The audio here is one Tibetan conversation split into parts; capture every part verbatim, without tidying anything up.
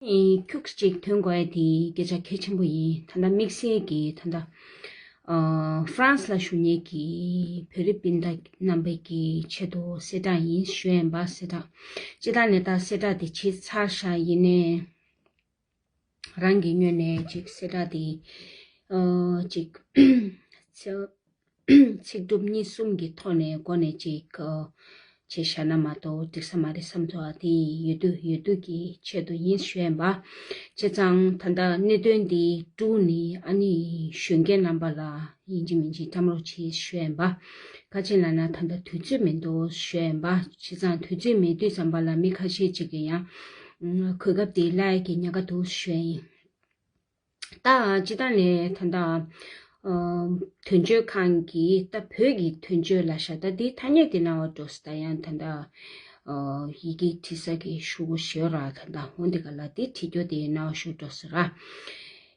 ཨེ། ཁྱུག་ཅིག་ཐོན་དགོས་ཡ་དེ་སྐད་ཆ་གལ་ཆེན་པོ་ཡིན། ད་ལྟ་དམིགས་བསལ་གྱི་ད་ལྟ་ཨ་ཧྥ་རན་སི་ལ་བཞུགས་མཁན་གྱི་བོད་རིགས་སྤུན་ཟླ་རྣམ་པའི་གི་ཆེད་དུ་གསལ་བསྒྲགས་ཡིན་ཞུ་ཡིན་པ། གསལ་བསྒྲགས་སྤྱི་བཏང་ནས་ད་གསལ་བསྒྲགས་དེ་བྱས་ཚར་བཞག་ཡིན་ནའི། རང་གི་ངོས་ནས་ཅིག་གསལ་བསྒྲགས་དེ་ཨ་ཅིག་ཚེ་ཚིག་གྲུབ་གཉིས་གསུམ་གྱི་ཐོག་ནས་སྒོ་ནས་ཅིག་ཨ་བྱས་བཞག་ན་མ་གཏོགས་འགྲིག་ས་མ་རེད་བསམ་ཚོར་བ་དེ་ཡོད་དུས་ཡོད་དུས་ཀྱི་ཆེད་དུ་ཡིན་ཞུ་ཡིན་པ། བྱས་ཙང་ད་ལྟ་གནད་དོན་འདི་དཀྲུགས་ནས་ཨ་ནི་གཞོན་སྐྱེས་རྣམ་པ་ལ་ཡིན་གཅིག་མིན་གཅིག་བཀྲམ་རོགས་བྱེད་ཞུ་ཡིན་པ། ག་ཅི་ལབ་ན་ད་ལྟ་དུས་ཚོད་མི་འདུག་ཞུ་ཡིན་པ། བྱས་ཙང་དུས་ཚོད་མེད་དུས་ཙམ་པ་ལ་མི་ཁ་ཤས་ཅིག་གིས་ཡང་གོ་སྐབས་དེ་བརླག་ཡ་གི་ཉེན་ཁ་འདུག་ཞུ་ཡིན། ད་སྤྱི་བཏང་ནས་ད་ལྟ་ཨ་དོན་གཅོད་ཁང་གིས་ད་བོད་ཀྱི་དོན་གཅོད་ལབ་ཤག་ད་འདི་ཐ་སྙད་དེ་ནང་བ་འགྲོ་སྲིད། ད་ཡང་ད་ལྟ་ཨ་ཡི་གེ་བྲིས་ས་གི་ཤོག་གུ་ཞིག་ཡོད་ར། ད་ལྟ་འོ་འདི་ག་ལ་འདི་བྲིས་རྒྱུ་དེ་ནང་བ་ཤོག་འགྲོ་སྲིད་ར།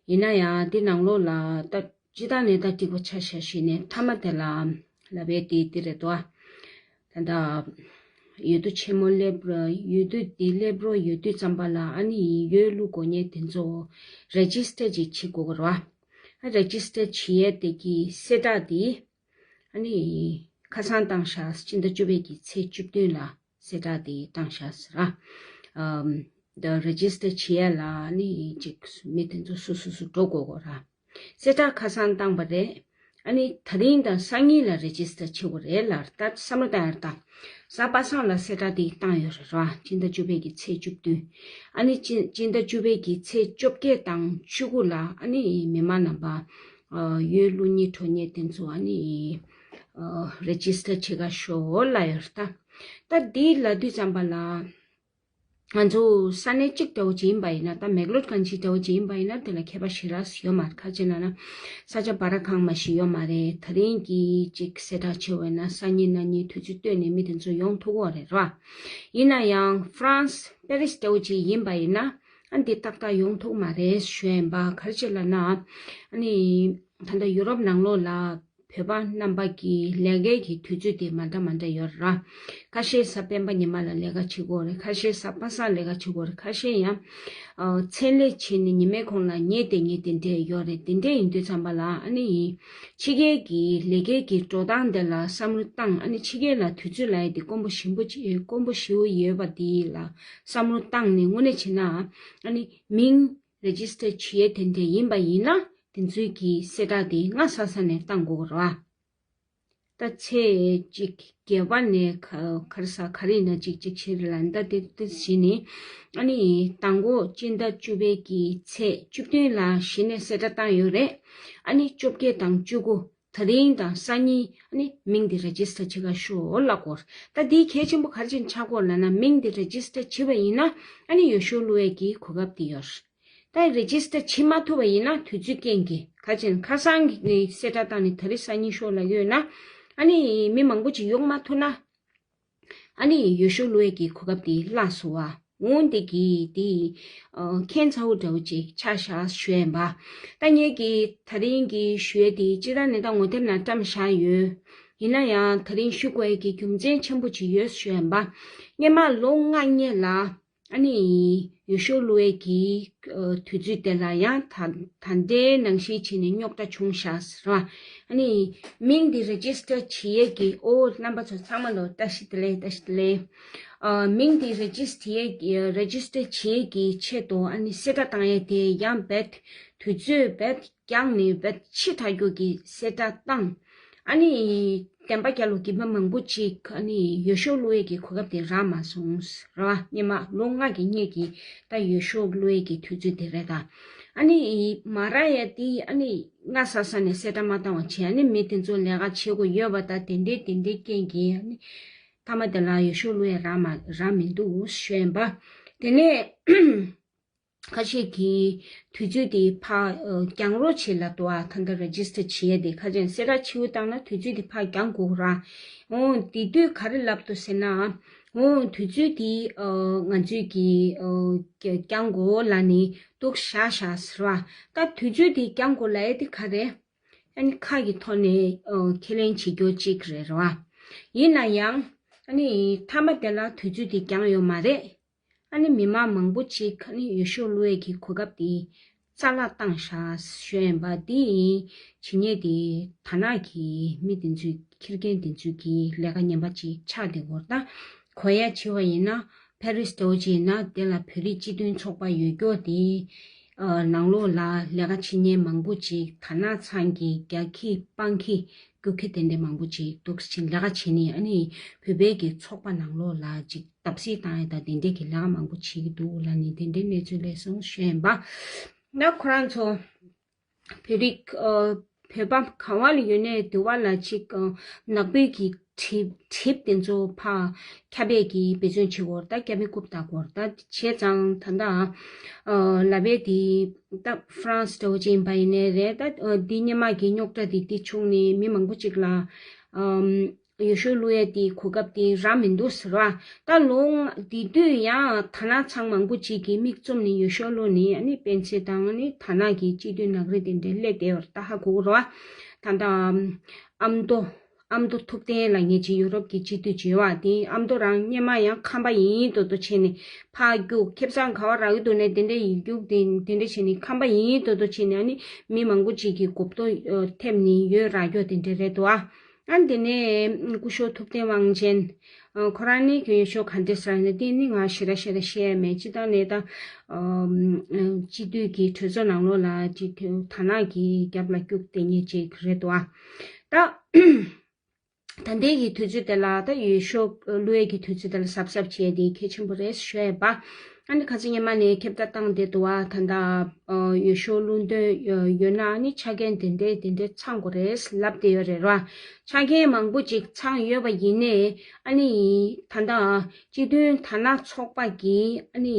ཡིན་ན་ཡང་འདི་ནང་ལོགས་ལ་ད་སྤྱི་བཏང་ནས་ད་འགྲིག་པ་ཆ་བཞག་ཞིག་ནས་མཐའ་མ་དེ་ལ་ལབ་པའི་དེ་འདི་རེད་དོ། ད་ལྟ་འོས་བསྡུ་ཆེན་མོ་སླེབས་ར། འོས་བསྡུ་འདི་སླེབས་རོགས་ཡོད་དུས་ཙམ་པ་ལ་ཨ་ནི་འོས་བླུག་དགོས་མཁན་དེ་ཚོ་རེ་ཇི་སི་ཊར་ཅིག་བྱེད་དགོས་ཀྱི་རེད་བ། ཨ་རེ་ཇི་སི་ཊར་བྱེད་ཡས་དེ་གི་གསལ་བསྒྲགས་དེ་ཨ་ནི་ཁ་སང་བཏང་ཤག་སྤྱི་ཟླ་བཅུ་པའི་གི་ཚེས་བཅུ་བདུན་ལ་གསལ་བསྒྲགས་དེ་བཏང་ཤག་ཟེར་ར། ཨམ། ད་རེ་ཇི་སི་ཊར་བྱེད་ཡས་ལ་ཨ་ནི་ཅིག་མི་དེ་ཚོ་སུ་སུ་སུ་འགྲོ་དགོས་ཀྱི་རེད། གསལ་བསྒྲགས་ཁ་སང་བཏང་པ་རེད། ཨ་ནི་ད་རིང་དང་སང་ཉིན་ལ་རེ་ཇི་སི་ཊར་བྱེད་དགོས་རེད་ལབ། ད་བསམ་བློ་བཏང་ཡར་ད། གཟའ་པ་སངས་ལ་གསལ་བསྒྲགས་དེ་བཏང་ཡོད་རེད་ར། སྤྱི་ཟླ་བཅུ་པའི་གི་ཚེས་བཅུ་བདུན། ཨ་ནི་སྤྱི་སྤྱི་ཟླ་བཅུ་པའི་གི་ཚེས་བཅོ་བརྒྱད་དང་བཅུ་དགུ་ལ་ཨ་ནི་མི་མང་རྣམ་པ་ཨ་འོས་བླུག་སྙིང་བྲོ་མཁན་དེ་ཚོ་ཨ་ནི་ཨ་རེ་ཇི་སི་ཊར་བྱེད་ག་ཤོག་ལབ་ཡོད་རེད་ད། ད་འདི་ལབ་དུས་ཙམ་པ་ལ། ང་ཚོ་ས་གནས་གཅིག་འདྲ་བོ་ཅིག་ཡིན་པ་ཡིན་ན། ད་མེག་ལོར་གང་ཅིག་འདྲ་བོ་ཅིག་ཡིན་པ་ཡིན་ན་དེ་ལ་ཁྱད་པར་ཞེ་དྲག་ཡོད་མ་རེད། ག་ཅི་ལབ་ན་ས་ཆ་བར་ཁང་མ་ཞིག་ཡོད་མ་རེད། ད་རིང་གི་ཅིག་གསལ་བསྒྲགས་བྱེད་འོས་ན་སང་ཉིན་གནངས་ཉིན་དུས་ཚོད་བཏོན་ནས་མི་དེ་ཚོ་ཡོང་ཐུབ་ཀྱི་རེད་ར། ཡིན་ན་ཡང་ཧྥ་རན་སི་པེ་རི་སི་འདྲ་བོ་ཅིག་ཡིན་པ་ཡིན་ན་ཨ་འདི་ཏག་ཏག་ཡོང་ཐུབ་མ་རེད་ཞུ་ཡིན་པ། ག་རེ་བྱས་ལབ་ན་ཨ་ནི་ད་ལྟ་ཡུ་རོབ་ནང་ལོགས་ལ། བོད་པ་རྣམ་པ་གི་ལས་ཀའི་གི་དུས་ཚོད་དེ་མ་འདྲ་མ་འདྲ་ཡོད་ར། ཁ་ཤས་གཟའ་སྤེན་པ་ཉི་མ་ལ་ལས་ཀ་བྱེད་དགོས་རེད། ཁ་ཤས་གཟའ་པ་སངས་ལས་ཀ་བྱེད་དགོས་རེད། ཁ་ཤས་ཡང་ཨ་མཚན་ལས་བྱས་ནས་ཉི་མའི་གུང་ལ་ཉལ་བསྡད་མཁན་དེ་འདྲས་ཡོད་རེད། དེ་འདྲས་ཡིན་དུས་ཙམ་པ་ལ་ཨ་ནི་ཕྱི་རྒྱལ་གྱི་ལས་ཀའི་གི་འགྲོ་སྟངས་དེ་ལ་བསམ་བློ་བཏང་། ཨ་ནི་ཕྱི་རྒྱལ་ལ་དུས་ཚོད་ལབ་ཡས་དེ་དཀོན་པོ་ཞིམ་པོ་ཅིག་དཀོན་པོ་ཞེ་པོ་ཡོད་པ་དེ་ལ་བསམ་བློ་བཏང་ནས་དངོས་གནས་བྱས་ན་ཨ་ནི་མིང་རེ་ཇི་སི་ཊར་བྱེད་ཡས་དེ་འདྲས་ཡིན་པ་ཡིན་ན། དེ་ཚོའི་གི་གསལ་བསྒྲགས་དེ་སྔ་ས་ས་ནས་བཏང་དགོས་རེད་བ། ད་ཚེས་གཅིག་བརྒྱད་པ་ནས་ག་ག་རེ་ཟ་ག་རེ་ཡིན་ན་གཅིག་གཅིག་བྱེད་རེད་ལ། ད་དེ་དེ་བྱས་ནས་ཨ་ནི་དང་པོ་སྤྱི་ཟླ་བཅུ་པའི་གི་ཚེས་བཅུ་བདུན་ལ་གཞི་ནས་གསལ་བསྒྲགས་བཏང་ཡོད་རེད། ཨ་ནི་བཅོ་བརྒྱད་དང་བཅུ་དགུ་ད་རིང་དང་སང་ཉིན་ཨ་ནི་མིང་འདི་རེ་ཇི་སི་ཊར་བྱེད་ག་ཤོག་ལབ་དགོས་རེད། ད་འདིའི་གལ་ཆེན་པོ་ག་རེ་བྱས་ནས་ཆགས་ཀྱི་ཡོད་ལབ་ན་མིང་འདི་རེ་ཇི་སི་ཊར་བྱས་པ་ཡིན་ན་ཨ་ནི་འོས་ཤོག་བླུག་ཡས་ཀྱི་གོ་སྐབས་དེ་ཡོད་རེད། ད་རེ་ཇི་སི་ཊར་བྱེད་མ་ཐུབ་པ་ཡིན་ན་དུས་ཚོད་རྐྱེན་གྱིས་ག་ཅིག་ཁ་སང་གི་གསལ་བསྒྲགས་བཏང་ནས་ད་རེས་སང་ཉིན་ཤོག་ལབ་ཡོད་ན། ཨ་ནི་མི་མང་པོ་ཅིག་ཡོང་མ་ཐུབ་ན། ཨ་ནི་འོས་ཤོག་བླུག་ཡས་ཀྱི་གོ་སྐབས་དེ་བརླག་སོང་བ། འོང་དེ་གི་དེ་ཨ་ཁྱད་མཚར་པོ་འདྲ་བོ་ཅིག་ཆགས་བཞག་ཞུ་ཡས་ཡིན་པ། ད་ངེད་ཀྱི་ད་རིང་གི་ཞུ་ཡས་དེ་སྤྱིར་བཏང་ནས་ད་ངོ་དེབ་ནང་བཀྲམ་བཞག་ཡོད། ཡིན་ན་ཡང་ད་རིང་ཞུ་དགོས་ཡས་ཀྱི་རྒྱུ་མཚན་ཆེན་པོ་ཅིག་ཡོད་ཞུ་ཡས་ཡིན་པ། སྔོན་མ་ལོ་ལྔ་སྔོན་ལ། ཨ་ནི་འོས་ཤོག་བླུག་ཡས་ཀྱི་ཨ་དུས་ཚོད་དེ་ལ་ཡང་ད་ད་ལྟའི་ནང་བཞིན་བྱས་ནས་རྙོག་དྲ་བྱུང་བཞག་ཟེར་བ། ཨ་ནི་མིང་འདི་རེ་ཇི་སི་ཊར་བྱེད་ཡས་ཀྱི། ཨོ་རྣམ་པ་ཚོ་ཚང་མ་ལ་བཀྲ་ཤིས་བདེ་ལེགས། བཀྲ་ཤིས་བདེ་ལེགས། ཨ་མིང་འདི་རེ་ཇི་སི་ཊར་བྱེད་ཡས་ཀྱི་རེ་ཇི་སི་ཊར་བྱེད་ཡས་ཀྱི་ཆེད་དུ་ཨ་ནི་གསལ་བསྒྲགས་བཏང་ཡས་དེ་ཡང་རྦད་དུས་ཚོད་རྦད་རྒྱང་ནས་རྦད་ཕྱི་དྲགས་རྒྱུ་གི་གསལ་བསྒྲགས་བཏང་། ཨ་ནི་བདེན་པ་རྒྱལ་ལོ་རྒན་པ་མང་པོ་ཅིག་ཨ་ནི་འོས་ཤོག་བླུག་ཡས་ཀྱི་གོ་སྐབས་དེ་རག་མ་སོང་ར་བ། སྔོན་མ་ལོ་ལྔ་གི་སྔོན་གྱི་ད་འོས་ཤོག་བླུག་ཡས་ཀྱི་དུས་ཚོད་དེ་རེད་ད། ཨ་ནི་མ་རག་ཡས་དེ་ཨ་ནི་སྔ་ས་ས་ནས་གསལ་བསྒྲགས་མ་བཏང་བ་བྱས། ཨ་ནི་མི་དེ་ཚོ་ལས་ཀ་བྱེད་དགོས་ཡོད་པ་དང་དེ་འདྲའི་དེ་འདྲའི་རྐྱེན་གྱིས་ཨ་ནི་མཐའ་མ་དེ་ལ་འོས་ཤོག་བླུག་ཡས་རག་མ་རག་མི་འདུག་ཞུ་ཡས་ཡིན་པ། དེ་ནས། ཁ་ཤས་ཀྱིས་དུས་ཚོད་དེ་ཕར་ཨ་འགྱངས་རོགས་བྱེད་ལབ་འདུག་ཨ། ད་ལྟ་རེ་ཇི་སི་ཊར་བྱེད་ཡས་དེ་ཁ་ཅིག་གསལ་བསྒྲགས་ཕྱི་པོ་བཏང་ན་དུས་ཚོད་དེ་ཕར་འགྱངས་དགོས་ར། འོ་དེ་དུས་ག་རེ་ལབ་འདུག་ཟེར་ན། འོ་དུས་ཚོད་དེ་ཨ་ང་ཚོས་ཀྱིས་ཨ་འགྱངས་དགོས་ལབ་ནས་འདུག་བཞག་བཞག་ཟེར་བ། ད་དུས་ཚོད་དེ་འགྱངས་དགོས་ལབ་ཡས་དེ་ག་རེ། ཨ་ནི་ཁ་གི་ཐོག་ནས་ཨ་ཁས་ལེན་བྱེད་རྒྱུ་གཅིག་རེད་ར་བ། ཡིན་ན་ཡང་ཨ་ནི་མཐའ་མ་དེ་ལ་དུས་ཚོད་དེ་འགྱངས་ཡོད་མ་རེད། ཨ་ནི་མི་མང་མང་པོ་ཅིག་ཨ་ནི་འོས་ཤོག་བླུག་ཡས་ཀྱི་གོ་སྐབས་དེ་རྩ་བརླག་བཏང་ཤག་ཞུ་ཡིན་པ། དེ་ཡིན་བྱེད་ཉེས་དེ་དར་ནག་གི་མི་དེ་ཚོས་ཁྱི་རྒན་དེ་ཚོས་ཀྱི་ལས་ཀ་ངན་པ་ཅིག་ཆགས་བསྡད་ཡོད་རེད། ད་གོ་ཡ་བྱས་པ་ཡིན་ན་ཕ་རི་སི་འདྲ་བོ་ཅིག་ཡིན་ན་དེ་ལ་བོད་རིགས་སྤྱི་མཐུན་ཚོགས་པ་ཡོད་རྒྱུ་དེ་ནང་ལོགས་ལ་ལས་ཀ་བྱེད་མཁན་མང་པོ་ཅིག་དར་ནག་ཚང་གི་རྒྱག་ཁྱི་སྤང་ཁྱི་རྒྱུག་ཁྱི་དེ་འདྲ་མང་པོ་ཅིག་འདུག་ཕྱིན་ལས་ཀ་བྱེད་ནས། ཨ་ནི་བོད་པའི་གི་ཚོགས་པ་ནང་ལོགས་ལ་ཅིག་བརྡབ་གསིག་བཏང་ཡ་དང་དེ་འདྲའི་གི་ལས་ཀ་མང་པོ་བྱེད་ཀྱི་འདུག་ལབ་ནས་དེ་འདྲའི་གནས་ཚུལ་སླེབས་སོང་ཞུ་ཡིན་པ། ད་ཁོ་རང་ཚོ་བོད་རིགས་ཨ་བོད་པ་ག་བ་ལ་ཡོད་ནའི་དེ་བ་ལ་ཅིག་ཨ་ནག་པོའི་གི་གྲིབ་གྲིབ་དེ་ཚོ་ཕར་ཁྱབ་པའི་གི་འབད་བརྩོན་བྱེད་དགོས་རེད། ད་རྒྱ་མི་རྐུབ་བཏགས་དགོས་རེད། ད་བྱས་ཙང་ད་ལྟ་ཨ་ལབ་པའི་དེ་ད་ཧྥ་རན་སི་འདྲ་བོ་ཅིག་ཡིན་པ་ཡིན་ནའི་རེད། ད་ཨ་འདི་སྔོན་མ་གི་རྙོག་དྲ་དེ་དེ་བྱུང་ནས་མི་མང་པོ་ཅིག་ལ་ཨམ་འོས་ཤོག་བླུག་ཡས་དེ་གོ་སྐབས་དེ་རག་མི་འདུག་ཟེར་བ། ད་ལོ་ལྔ་དེ་དུས་ཡང་དར་ནག་ཚང་མང་པོ་ཅིག་གིས་མིག་བཙུམ་ནས་འོས་ཤོག་བླུགས་ནས་ཨ་ནི་སྤེན་ཚེ་དང་ཨ་ནི་དར་ནག་གི་སྤྱི་འཐུས་ནག་རིལ་དེ་འདྲ་སླེབས་བསྡད་ཡོད་རེད། ད་ཧ་གོ་གི་རེད་བ། ད་ལྟ་ཨ་མདོ་ཨ་མདོ་ཐུབ་བསྟན་ལབ་མཁན་ཅིག་ཡུ་རོབ་ཀྱི་སྤྱི་འཐུས་ཅིག་ཡོད་བ། དེ་ཨ་མདོ་རང་སྔོན་མ་ཡང་ཁམས་པ་ཡིན་མདོག་མདོག་བྱས་ནས་ཕར་རྒྱུགས། ཁེ་བཟང་ག་བ་རག་གི་འདུག་ནས་དེ་འདྲ་ཡིན་རྒྱུགས་དེ་དེ་འདྲ་བྱས་ནས་ཁམས་པ་ཡིན་མདོག་མདོག་བྱས་ནས་ཨ་ནི་མི་མང་པོ་ཅིག་གིས་མགོ་སྐོར་ཐེབས་ནས་འོས་རག་རྒྱུ་དེ་འདྲ་རེད་འདུག་ཨ། ཨ་དེ་ནས་སྐུ་ཞབས་ཐུབ་བསྟན་དབང་ཆེན། ཨ་ཁོ་རང་ནི་གི་འོས་ཤོག་ག་འདྲ་ཟེར་ནས་དེ་ནི་ང་ཞེ་དྲག་ཞེ་དྲག་བཤད་ཡ་མེད། སྤྱིར་བཏང་ནས་ད་ཨ་སྤྱི་འཐུས་ཀྱི་གྲོས་ཚོགས་ནང་ལོགས་ལ་ཅིག་དེ་དར་ནག་གི་རྒྱབ་ལ་རྒྱུགས་བསྡད་མཁན་ཅིག་རེད་འདུག་ཨ། ད་ད་ལྟའི་གི་དུས་ཚོད་དེ་ལ་ད་འོས་ཤོག་བླུག་ཡས་ཀྱི་དུས་ཚོད་དེ་ལ་གཟབ་གཟབ་བྱས་ཏེ་གལ་ཆེན་པོ་རེད་ཞུ་ཡས་པ། ཨ་ནི་ཁ་སང་སྔོན་མ་ནས་ཁྱབ་བསྒྲགས་བཏང་བསྡད་འདུག་བ། ད་ལྟ་ཨ་འོས་ཤོག་བླུག་འདོད་ཡོད་ན་ཨ་ནི་ཆ་རྐྱེན་དེ་འདྲས་དེ་འདྲས་ཚང་དགོས་རེད་ལབ་བསྡད་ཡོད་རེད་ར། ཆ་རྐྱེན་མང་པོ་ཅིག་ཚང་ཡོད་པ་ཡིན་ནའི་ཨ་ནི་ད་ལྟ་སྤྱི་མཐུན་དར་ནག་ཚོགས་པ་གིས་ཨ་ནི་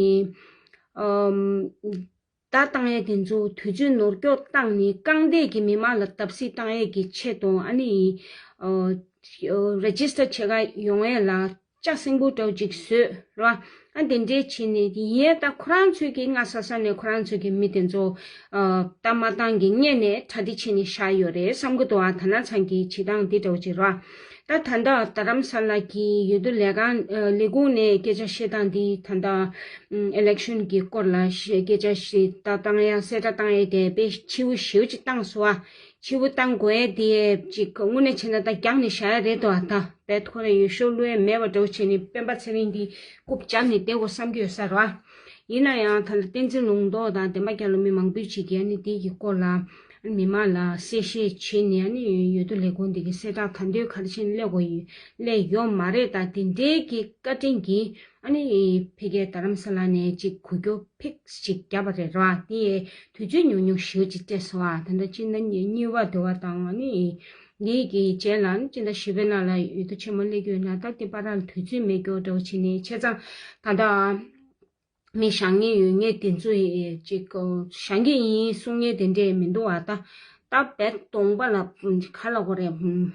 ཨམ་བརྡ་བཏང་ཡས་དེ་ཚོ་དུས་ཚོད་ནོར་སྐྱོན་བཏང་ནས་རྐང་འདས་ཀྱི་མི་མང་ལ་བརྡབ་གསིག་བཏང་ཡས་ཀྱི་ཆེད་དུ་ཨ་ནི་ཨ་རེ་ཇི་སི་ཊར་བྱེད་ག་ཡོང་ཡས་ལ་ལྕགས་སྲིན་པོ་འདྲ་བོ་ཅིག་བཟོས་ར། ཨ་དེ་འདྲས་བྱས་ནས་དེ་ཡིན་ད་ཁོ་རང་ཚོས་ཀྱི་སྔ་ས་ས་ནས་ཁོ་རང་ཚོས་ཀྱི་མི་དེ་ཚོ་ཨ་ལྟ་མ་བཏང་གི་སྔོན་ནས་གྲ་སྒྲིག་བྱས་ནས་བཞག་ཡོད་རེད་བསམ་གི་འདུག་ཨ་དར་ནག་ཚང་གི་བྱེད་སྟངས་འདི་འདྲ་བོ་ཅིག་ར། ད་ད་ལྟ་རྡ་རམ་ས་ལ་གི་འོས་བསྡུ་ལས་ཁང་ཨ་ལས་ཁུངས་ནས་སྐད་ཆ་བཤད་སྟངས་འདི་ད་ལྟ་ཨམ་ཨི་ལེག་ཤན་གྱི་སྐོར་ལ་ཞེ་སྐད་ཆ་ཞིག་ད་བཏང་ཡ་གསལ་བསྒྲགས་བཏང་ཡས་དེ་དཔེ་ཕྱི་པོ་ཞེ་པོ་ཅིག་བཏང་སོང་ཨ། ཕྱི་པོ་བཏང་དགོས་ཡས་དེ་ཅིག་དངོས་གནས་བྱས་ན་ད་རྒྱག་ནས་བཞག་ཡ་རེད་དོ། ཨ་ད་བེད་ཁོ་ར་འོས་ཤོག་བླུག་ཡས་མེད་པ་འདྲ་བོ་བྱས་ནས་སྤེན་པ་ཚེ་རིང་འདི་རྐུབ་བཀྱགས་ནས་བསྡད་དགོས་བསམ་གྱི་ཡོད་ས་རེད་བ། ཡིན་ན་ཡང་ད་ལྟ་བསྟན་འཛིན་ལུང་རྟོགས་དང་བདེན་པ་རྒྱལ་ལོ་མི་མང་པོ་ཅིག་གིས་ཨ་ནི་དེ་གི་སྐོར་ལ་ཨ་ནི་མི་མང་ལ་གསལ་བཤད་བྱས་ནས་ཨ་ནི་འོས་བསྡུ་ལས་ཁུངས་འདི་གི་གསལ་བསྒྲགས་ད་འདོད་ག་རེ་བྱས་ནས་སླེབས་དགོས་ཡོད་སླེབས་ཡོད་མ་རེད། ད་དེ་འདྲའི་གི་བཀའ་དྲིན་གྱིས་ཨ་ནི་ཕ་གིའི་རྡ་རམ་ས་ལ་ནས་ཅིག་གོ་རྒྱུ་ཕིགས་ཅིག་བརྒྱབ་པ་རེད་ར། དེ་དུས་ཚོད་ཉུང་ཉུང་ཞེ་པོ་ཅིག་སྤྲད་སོང་བ། ད་ལྟ་སྤྱི་ཟླ་གཉིས་པ་དུ་བ་དང་ཨ་ནི་འདི་གི་རྗེས་ལ་ཨ་ནི་སྤྱི་ཟླ་བཞི་པའི་ནང་ལ་འོས་བསྡུ་ཆེན་མོ་སླེབས་ཀྱི་ཡོད་ན་ད་དེ་བར་ལ་དུས་ཚོད་མེད་རྒྱུ་འདྲ་བོ་བྱས་ནས་བྱས་ཙང་ད་ལྟ་མི་བཞེངས་མཁན་ཡོད་མཁན་དེ་ཚོ་ཡི་ཅིག་བཞེངས་ཀྱི་ཡིན་གསུང་མཁན་དེ་འདྲས་མི་འདུག་བ། ད་ད་བེད་སྟོང་པ་ལ་ག་ལ་གོ་རེད།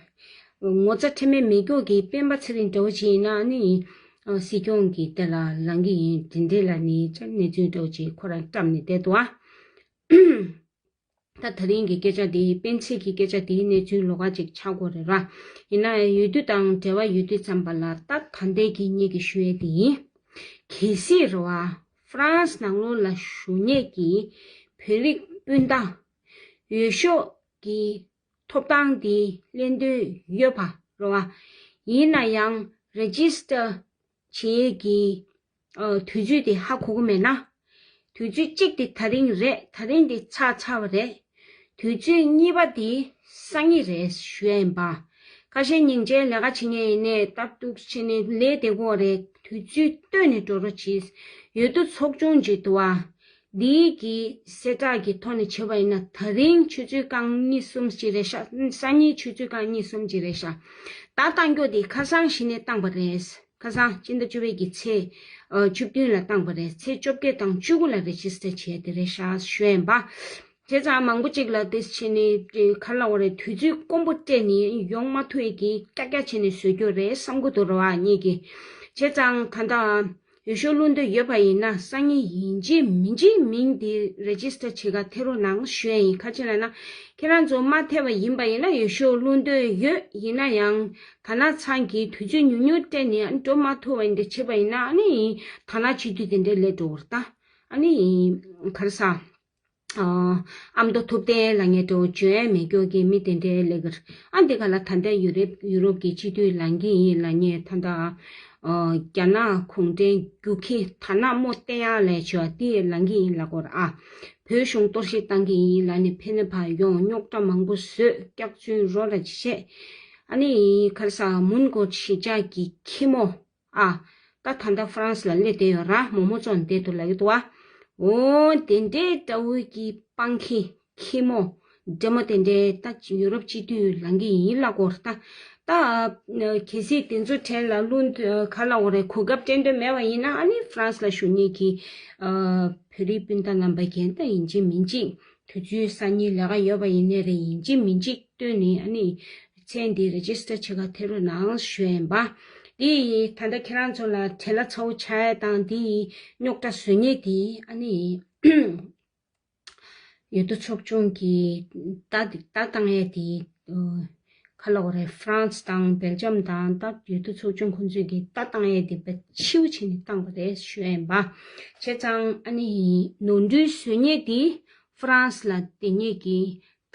ངོ་ཚ་ཁྲེལ་མེད་མེད་སྐྱོ་གི་སྤེན་པ་ཚེ་རིང་འདྲ་བོ་ཅིག་ཡིན་ན་ནི་སྲིད་སྐྱོང་གི་དེ་ལ་ལངས་ཀྱི་ཡིན་དེ་འདྲས་ལ་ནི་ཅང་གནས་ཚུལ་འདྲ་བོ་ཅིག་ཁོ་རང་བཀྲམ་ནས་བསྡད་འདུག་ཨ། ད་ད་རིང་གི་སྐད་ཆ་དེ་སྤེན་ཚེ་གི་སྐད་ཆ་དེའི་གནས་ཚུལ་ལོགས་ཀ་ཅིག་ཆགས་དགོས་རེད་ར། ཡིན་ན་འོས་བསྡུ་དང་འབྲེལ་བ་ཡོད་དུས་ཙམ་པ་ལ་ད་ད་ལྟའི་གི་ངེད་ཀྱི་ཞུ་ཡས་དེ་ཡིན། གལ་སྲིད་རེད་བ་ཧྥ་རན་སི་ནང་ལོགས་ལ་བཞུགས་མཁན་གྱི་བོད་རིགས་སྤུན་ཟླ་འོས་ཤོག་གི་ཐོབ་ཐང་དེ་ལེན་འདོད་ཡོད་པ་རེད་བ། ཡིན་ན་ཡང་རེ་ཇི་སི་ཊར་བྱེད་ཀྱི་ཨ་དུས་ཚོད་དེ་ཧ་གོ་གི་མེད་ན། དུས་ཚོད་གཅིག་དེ་ད་རིང་རེད། ད་རིང་དེ་ཚར་ཚར་བ་རེད། དུས་ཚོད་གཉིས་པ་དེ་སང་ཉིན་རེད་ཞུ་ཡ་ཡིན་པ། ཁ་ཤས་སྙིང་རྗེ་ལས་ཀ་བྱེད་མཁན་ཡིན་ནའི་སྟབས་སྡུག་བྱས་ནས་ལས་དེ་གོ་རེད། དུས་ཚོད་བཏོན་ནས་འགྲོ་རོགས་གྱིས། འོས་བསྡུ་ཚོགས་ཆུང་ཅིག་འདུག་བ། འདིའི་གི་གསལ་བསྒྲགས་ཀྱི་ཐོག་ནས་བྱས་པ་ཡིན་ན་ད་རིང་ཆུ་ཚོད་རྐང་གཉིས་གསུམ་ཅིག་རེད་ཤག་སང་ཉིན་ཆུ་ཚོད་རྐང་གཉིས་གསུམ་ཅིག་རེད་ཤག་ད་བཏང་རྒྱུ་དེ་ཁ་སང་གཞི་ནས་བཏང་པ་རེད། ཁ་སང་སྤྱི་ཟླ་བཅུ་པའི་གི་ཚེས་ཨ་བཅུ་བདུན་ལ་བཏང་པ་རེད། ཚེས་བཅོ་བརྒྱད་དང་བཅུ་དགུ་ལ་རེ་ཇི་སི་ཊར་བྱས་དེ་རེད་ཤག་ཞུ་ཡིན་པ། བྱས་ཙང་མང་པོ་ཅིག་ལ་དེ་བྱས་ནས་ག་རེ་ལབ་དགོས་རེད། དུས་ཚོད་དཀོན་པོ་སྤྲད་ནས་ཡོང་མ་ཐུབ་ཡས་ཀྱི་ཀྱག་ཀྱག་བྱས་ནས་བཟོ་རྒྱུ་རེད་བསམ་གྱི་འདུག་རེད་བ་ངེད་ཀྱིས། བྱས་ཙང་ད་ལྟ་ འོས་ཤོག་བླུག་འདོད་ཡོད་པ་ཡིན་ན་སང་ཉིན་ཡིན་གཅིག་མིན་གཅིག་མིང་དེ་རེ་ཇི་སི་ཊར་བྱེད་ག་ཐད་རོགས་གནང་ཞུ་ཡ་ཡིན། ག་ཅི་ལབ་ན་ཁྱེད་རང་ཚོ་མ་ཐད་པ་ཡིན་པ་ཡིན་ན་འོས་ཤོག་བླུག་འདོད་ཡོད། ཡིན་ན་ཡང་དར་ནག་ཚང་གིས་དུས་ཚོད་ཉུང་ཉུང་སྤྲད་ནས་ཨ་ནི་འགྲོ་མ་ཐུབ་པ་ཡིན་དེ་བྱེད་པ་ཡིན་ན་ཨ་ནི་དར་ནག་སྤྱི་འཐུས་དེ་འདྲས་སླེབས་འགྲོ་བར་ད་ཨ་ནི་ག་རེ་ཟ། ཨ་མདོ་ཐུབ་བསྟན་ལབ་མཁན་འདྲ་བོ་འཇོན་མེད་སྐྱོ་གི་མི་དེ་འདྲའི་ལས་ཀར་ཨ་འདི་ག་ལ་ད་ལྟ་ཡུ་རོབ་ཡུ་རོབ་ཀྱི་སྤྱི་འཐུས་ལངས་ཀྱི་ཡིན་ལབ་མཁན་ད་ལྟ་རྒྱ་ནག་གུང་ཁྲན་རྒྱུག་ཁྱི་དར་ནག་མོ་བསྟན་ཡག་ལས་བྱོས་དེ་ལངས་ཀྱི་ཡིན་ལབ་དགོས་རེད་ཨ། བོད་གཞུང་གཏོར་བཤིག་བཏང་གི་ཡིན་ལབ་ནས་ཕེབས་ནས་ཕར་ཡོང་རྙོག་དྲ་མང་པོ་བཟོས་སྐྱག་རྫུན་རོ་ར་བྱས། ཨ་ནི་ག་རེ་ཟ་མུན་གོ་གཞིས་ཆགས་ཀྱི་ཁྱི་མོ། ཨ། ད་ད་ལྟ་ཧྥ་རན་སི་ལ་སླེབས་བསྡད་ཡོད་ར་མོག་མོག་ཙོག་བསྡད་འདུག་ལབ་ཀྱི་འདུག་བ། འོ་དེ་འདྲའི་དགྲ་བོ་གི་སྤང་ཁྱི་ཁྱི་མོ་འདྲེ་མོ་དེ་འདྲའི་ད་ཡུ་རོབ་སྤྱི་འཐུས་ལངས་ཀྱི་ཡིན་ལབ་དགོས་རེད་ད། ད་གལ་སྲིད་དེ་ཚོ་གྲས་ལ་བླུག་ག་ལབ་དགོས་རེད་གོ་སྐབས་སྤྲད་འདོད་མེད་པ་ཡིན་ན་ཨ་ནི་ཧྥ་རན་སི་ལ་བཞུགས་མཁན་གྱི་བོད་རིགས་སྤུན་ཟླ་རྣམ་པ་གན་ད་ཡིན་གཅིག་མིན་གཅིག་དུས་ཚོད་སང་ཉིན་ལས་ཀ་ཡོད་པ་ཡིན་ནའི་རེད་ཡིན་གཅིག་མིན་གཅིག་བཏོན་ནས་ཨ་ནི་མཚན་འདི་རེ་ཇི་སི་ཊར་བྱེད་ག་ཐད་རོགས་གནང་ཞུ་ཡིན་པ། འདི་ད་ལྟ་ཁྱེད་རང་ཚོ་ལ་བྲེལ་བ་ཚ་བོ་ཆགས་ཡ་དང་འདི་རྙོག་དྲ་བཟོ་མཁན་འདི་ཨ་ནི་ཡུལ་དུ་ཚོགས་ཆུང་གི་ལྟ་ལྟ་བཏང་ཡ་འདི་ག་ལབ་དགོས་རེད་ཧྥ་རན་སི་དང་སྦེལ་ཇམ་དང་ད་ཡུལ་དུ་ཚོགས་ཆུང་ཁོང་ཚོས་ཀྱི་ལྟ་བཏང་ཡ་འདི་དཔེ་ཕྱིའུ་བྱས་ནས་བཏང་བ་རེད་ཞུ་ཡིན་པ། བྱས་ཙང་ཨ་ནི་ནོར་འཁྲུལ་བཟོ་མཁན་འདི་ཧྥ་རན་སི་ལ་བསྡད་མཁན་གྱི་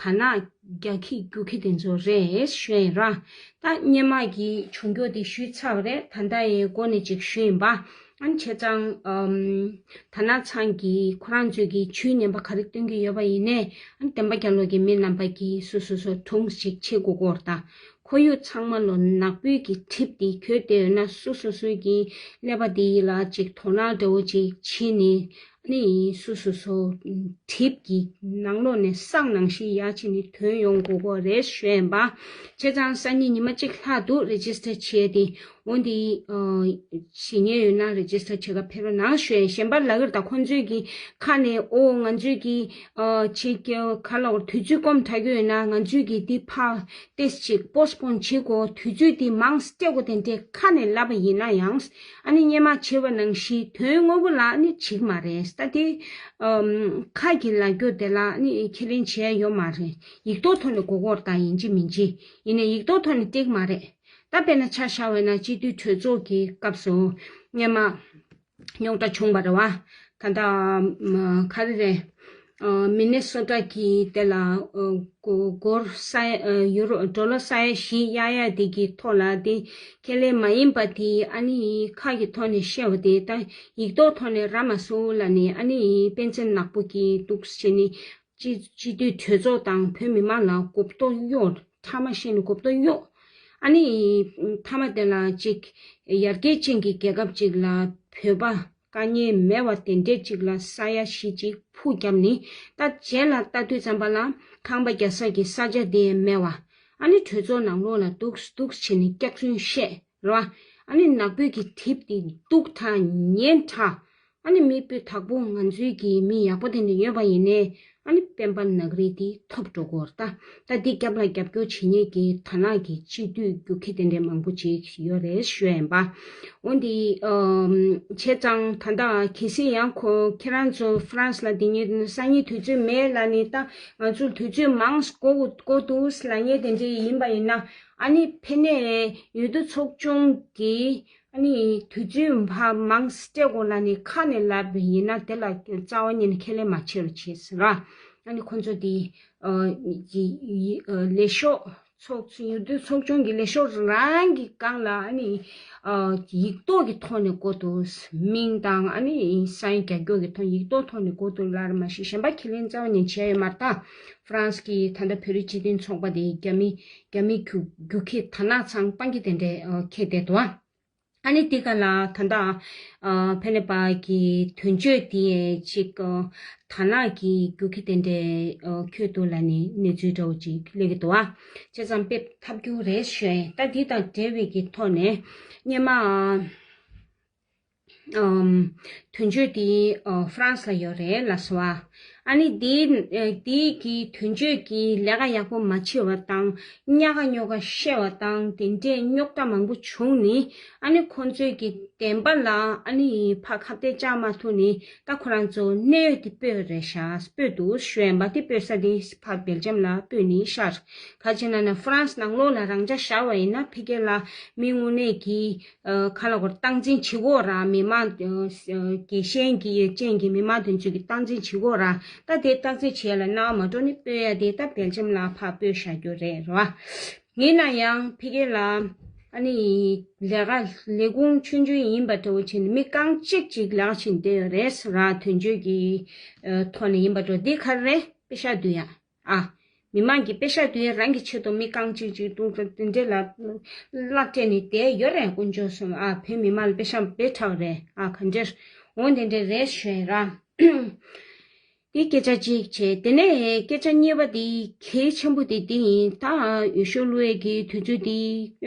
དར་ནག་རྒྱག་ཁྱི་རྒྱུག་ཁྱི་དེ་ཚོ་རེད་ཞུ་ཡིན་ར། ད་སྔོན་མ་གི་བྱུང་རྒྱུ་དེ་ཞུས་ཚར་བ་རེད་ད་ལྟ་ཡི་སྒོ་ནས་ཅིག་ཞུས་ཡིན་པ། ཨ་ནི་བྱས་ཙང་ཨམ། དར་ནག་ཚང་གིས་ཁོ་རང་ཚོས་ཀྱི་ཇུས་ངན་པ་ག་རེ་སྟོན་གྱི་ཡོད་པ་ཡིན་ནའི་ཨ་ནི་བདེན་པ་རྒྱལ་ལོ་གི་མི་རྣམ་པ་གིས་སོ་སོ་སོ་དྲུང་ཞིག་བྱེད་དགོས་སྐོར་དང་ཁོར་ཡུག་ཚང་མ་ལོ་ནག་པོའི་གི་གྲིབ་དེ་གྱོད་དེ་ཡོད་ན་སོ་སོ་སོའི་གི་ཀླད་པ་དེ་ལ་ཅིག་དོ་སྣང་འདྲ་བོ་ཅིག་བྱས་ནས། ནི་སོ་སོ་སོ་གྲིབ་ཀྱི་ནང་ལོགས་ནས་སང་ནང་བཞིན་ཡར་ཕྱིན་ནས་ཐོན་ཡོང་དགོས་སྐོར་རེད་ཞུ་ཡིན་པ། བྱས་ཙང་སང་ཉིན་ཉི་མ་གཅིག་ལྷག་འདུག་རེ་ཇི་སི་ཊར་བྱས་ཏེ་འོ་འདི་ཞེ་ཉེན་ཡོད་ན་རེ་ཇི་སི་ཊར་བྱེད་ག་ཕེབས་རོགས་གནང་ཞུ་ཡིན། གཞན་པ་ལ་གིར་དང་ཁོང་ཚོས་ཀྱི་ཁ་ནས་ཨོ་ང་ཚོས་ཀྱི་ཅིག་ག་ལ་དུས་ཚོད་སྐོམ་དྲག་གི་ཡོད་ན་ང་ཚོས་ཀྱི་འདི་ཕ་ཏེས་ཅིག་པོ་སི་པོན་བྱེད་དགོས་དུས་ཚོད་འདི་མང་སྤྲད་དགོས་དེ་འདྲས་ཁ་ནས་ལབ་པ་ཡིན་ན་ཡང་། ཨ་ནི་སྔོན་མ་བྱས་པ་ནང་བཞིན་དོན་དངོས་པོ་ལ་ཨ་ནི་བྱེད་ཀྱི་མ་རེད་ད་དེ། ཨམ། ཁ་གི་ལབ་རྒྱུ་དེ་ལ་ཨ་ནི་ཁས་ལེན་བྱས་ཡོད་མ་རེད། ཡིག་ཐོག་ཐོག་ནས་གོ་སྐོར་དང་ཡིན་གཅིག་མིན་གཅིག་ཡིན་ནའི་ཡིག་ཐོག་ཐོག་ནས་སྤྲད་ཀྱི་མ་རེད། ད་དཔེར་ན་ཆ་བཞག་པ་ཡིན་ན་སྤྱི་འཐུས་གྲོས་ཚོགས་ཀྱི་སྐབས་སུ་སྔོན་མ་རྙོག་དྲ་བྱུང་བ་རེད་བ། ད་ལྟ་ག་རེ་རེད། མི་ནེ་སོ་ཊ་གི་དེ་ལ་སྒོར་ས་ཡ་ཡུ་རོ་ཌོ་ལར་ས་ཡ་བཞི་གཡར་ཡ་དེ་གི་ཐོག་ལ་དེ་ཁས་ལེན་མ་ཡིན་པ་དེ་ཨ་ནི་ཁ་གི་ཐོག་ནས་བཤད་པ་དེ་ད་ཡིག་ཐོག་ཐོག་ནས་རག་མ་སོང་ལབ་ནས་ཨ་ནི་དཔེ་མཚོན་ནག་པོ་གི་འདུག་བྱས་ནས་སྤྱི་སྤྱི་འཐུས་གྲོས་ཚོགས་དང་བོད་མི་མང་ལ་མགོ་སྐོར་གཡོག་ཕྲ་མ་བཤད་ནས་མགོ་སྐོར་གཡོག་ཨ་ནི་མཐའ་མ་དེ་ལ་ཅིག་ཡར་རྒྱས་ཅན་གྱི་རྒྱལ་ཁབ་ཅིག་ལ་བོད་པ། དཀའ་ངལ་མེད་པ་དེ་འདྲས་ཅིག་ལ་ས་ཡ་བཞི་ཅིག་ཕུག་བརྒྱབ་ནི་ད་རྗེས་ལ་ལྟ་དུས་ཙམ་པ་ལ་ཁང་པ་རྒྱག་ས་ཀྱི་ས་ཆ་དེ་མེད་བ། ཨ་ནི་གྲོས་ཚོགས་ནང་ལོགས་ལ་འདུག་འདུག་བྱས་ནས་སྐྱག་རྫུན་བཤད་རེད་བ། ཨ་ནི་ནག་པོའི་གི་གྲིབ་དེ་སྡུག་དྲགས་ངན་དྲགས། ཨ་ནི་མི་སྤུས་དག་པོ་ང་ཚོའི་གི་མི་ཡག་པོ་དེ་འདྲ་ཡོད་པ་ཡིན་ནའི་ཨ་ནི་སྤེན་པ་ནག་རིལ་དེ་ཐོབ་འགྲོ་གི་ཡོད་རེད་ད། ད་འདི་རྒྱབ་ལ་རྒྱབ་སྐྱོར་བྱེད་མཁན་གྱི་དར་ནག་གི་སྤྱི་འཐུས་རྒྱུག་ཁྱི་དེ་འདྲའི་མང་པོ་ཅིག་ཡོད་རེད་ཞུ་ཡ་ཡིན་པ། འོན་ཏེ་ཨམ། བྱས་ཙང་ད་ལྟ་གལ་སྲིད་ཡང་ཁོ་ཁྱེད་རང་ཚོ་ཧྥ་རན་སི་ལ་འདི་ཉིན་སང་ཉིན་དུས་ཚོད་མེད་ལབ་ནི་ད་ང་ཚོ་དུས་ཚོད་མང་འགོར་འགོར་འདུག་ལབ་མཁན་དེ་འདྲ་ཡིན་པ་ཡིན་ན་ཨ་ནི་ཕ་ནས་ཡུལ་དུ་ཚོགས་ཆུང་གི་ཨ་ནི་དུས་ཚོད་ཕ་མང་སྤྲད་དགོས་ལབ་ནི་ཁ་ནས་ལབ་པ་ཡིན་ན་དེ་ལ་རྩ་བ་ཉིད་ནས་ཁས་ལེན་མ་བྱེད་རོགས་བྱེད་ཟེར་ར། ཨ་ནི་ཁོ་ཚོ་དེ་ཡི་ཡི་ལས་ཤོག་ཚོགས་ཡུལ་དུ་ཚོགས་ཆུང་གི་ལས་ཤོག་རང་གི་སྒང་ལ་ཨ་ནི་ཡིག་ཐོག་གི་ཐོག་ནས་བཀོད་འདུག་མིང་དང་ཨ་ནི་སའིན་རྒྱག་རྒྱུ་གི་ཐོག་ཡིག་ཐོག་ཐོག་ནས་བཀོད་འདུག་ལབ་ར་མ་གཞི་གཞན་པ་ཁས་ལེན་རྩ་བ་ཉིད་བྱས་ཡོད་མ་རེད་ད། ཧྥ་རན་སི་གི་ད་ལྟ་བོད་རིགས་སྤྱི་མཐུན་ཚོགས་པ་དེ་རྒྱ་མི་རྒྱ་མི་རྒྱུག་རྒྱུག་ཁྱི་དར་ནག་ཚང་སྤང་གི་དེ་འདྲའི་ཁྱེར་བསྡད་འདུག་ཨ། ཨ་ནི་དེ་ག་ལ་ད་ལྟ་ཕ་ནས་པ་གི་དོན་གཅོད་དེ་ཅིག་དར་ནག་གི་རྒྱུག་ཁྱི་དེ་འདྲའི་ཁྱོད་འདུག་ལ་ནི་གནས་ཚུལ་འདྲ་བོ་ཅིག་སླེབས་ཀྱི་འདུག་ཨ། བྱས་ཙང་དཔེ་ཐབས་སྐྱོ་རེད་ཞུ་ཡ་ཡིན། ད་འདི་དང་འབྲེལ་བའི་གི་ཐོག་ནས་སྔོན་མ། ཨམ། དོན་གཅོད་དེ་ཨ་ཧྥ་རན་སི་ལ་ཡོད་རེད་ལབ་སོང་བ། ཨ་ནི་དེའི་ཨ་དེའི་གི་དོན་གཅོད་ཀྱི་ལས་ཀ་ཡག་པོ་མ་བྱེད་པ་དང་། ཉག་ག་ཉོག་ག་བཤད་པ་དང་། དེ་འདྲས་རྙོག་དྲ་མང་པོ་བྱུང་ནས། ཨ་ནི་ཁོང་ཚོས་ཀྱི་བདེན་པ་ལ་ཨ་ནི་ཕར་ཁ་གཏད་བཅག་མ་ཐུབ་ནས། ད་ཁོ་རང་ཚོ་གནད་ཡོད་དེ་སྤོས་རེད་ཤག་སྤོས་འདུག་ཞུ་ཡན་པ། དེ་སྤོས་ས་དེ་ཕར་སྦེལ་ཇམ་ལ་སྤོས་ནས་ཤར། ག་ཅི་ན་ན་ཧྥ་རན་སི་ནང་ལོགས་ལ་རང་འཇགས་བཞག་པ་ཡིན་ན། ཕ་གི་ལ་མི་དངོས་གནས་ཀྱི་ཨ་ག་ལབ་དགོས་རེད། སྟངས་འཛིན་བྱེད་ཀྱི་ཡོད་རེད། མི་མང་ཨ་རྒྱལ་ཞེན་གྱི་ཅན་གྱི་མི་མང་དེ་ཚོས་ཀྱི་སྟངས་འཛིན་བྱེད་ཀྱི་ཡོད་རེད། ད་དེ་སྟངས་འཛིན་བྱེད་ཡ་ལ་སྣང་བ་མ་འགྲོ་ནི་སྤོས་ཡ་དེ་ད་སྦེལ་ཇམ་ལ་ཕར་སྤོས་བཞག་རྒྱུ་རེད་རེད་བ། ཡིན་ན་ཡང་ཕ་གི་ལ་ཨ་ནི་ལས་ཀ་ལས་ཁུངས་ཆུང་ཆུང་ཡིན་པ་འདྲ་བོ་བྱས་ནས་མི་རྐང་གཅིག་གཅིག་ལས་ཀ་བྱེད་བསྡད་ཡོད་རེད་ཟེར་ར། དོན་གཅོད་ཀྱི་ཨ་ཐོག་ནས་ཡིན་པ་འདྲ་བོ། འདི་ག་རེ་རེད། པེ་ཤག་བསྡུ་ཡ། ཨ། མི་མང་གི་པེ་ཤག་བསྡུ་ཡ། རང་གི་ཆེད་དུ་མི་རྐང་གཅིག་གཅིག་ཏུ་དེ་འདྲས་ལ་གླ་སྤྲད་ནས་བསྡད་ཡོད་རེད། དཀོན་མཆོག་གསུམ། ཨ། བོད་མི་མང་ལ་པེ་ཤག་དཔེ་ཁྲག་རེད། ཨ། ག་འདྲས། འོ་དེ་འདྲས་རེད་ཞུ་ཡ་ར། འདི་སྐད་ཆ་གཅིག་བྱས། དེ་ནས་སྐད་ཆ་གཉིས་པ་དེ་གལ་ཆེན་པོ་དེ་འདི་ཡིན། ད་འོས་ཤོག་བླུག་ཡས་ཀྱི་དུས་ཚོད་དེ་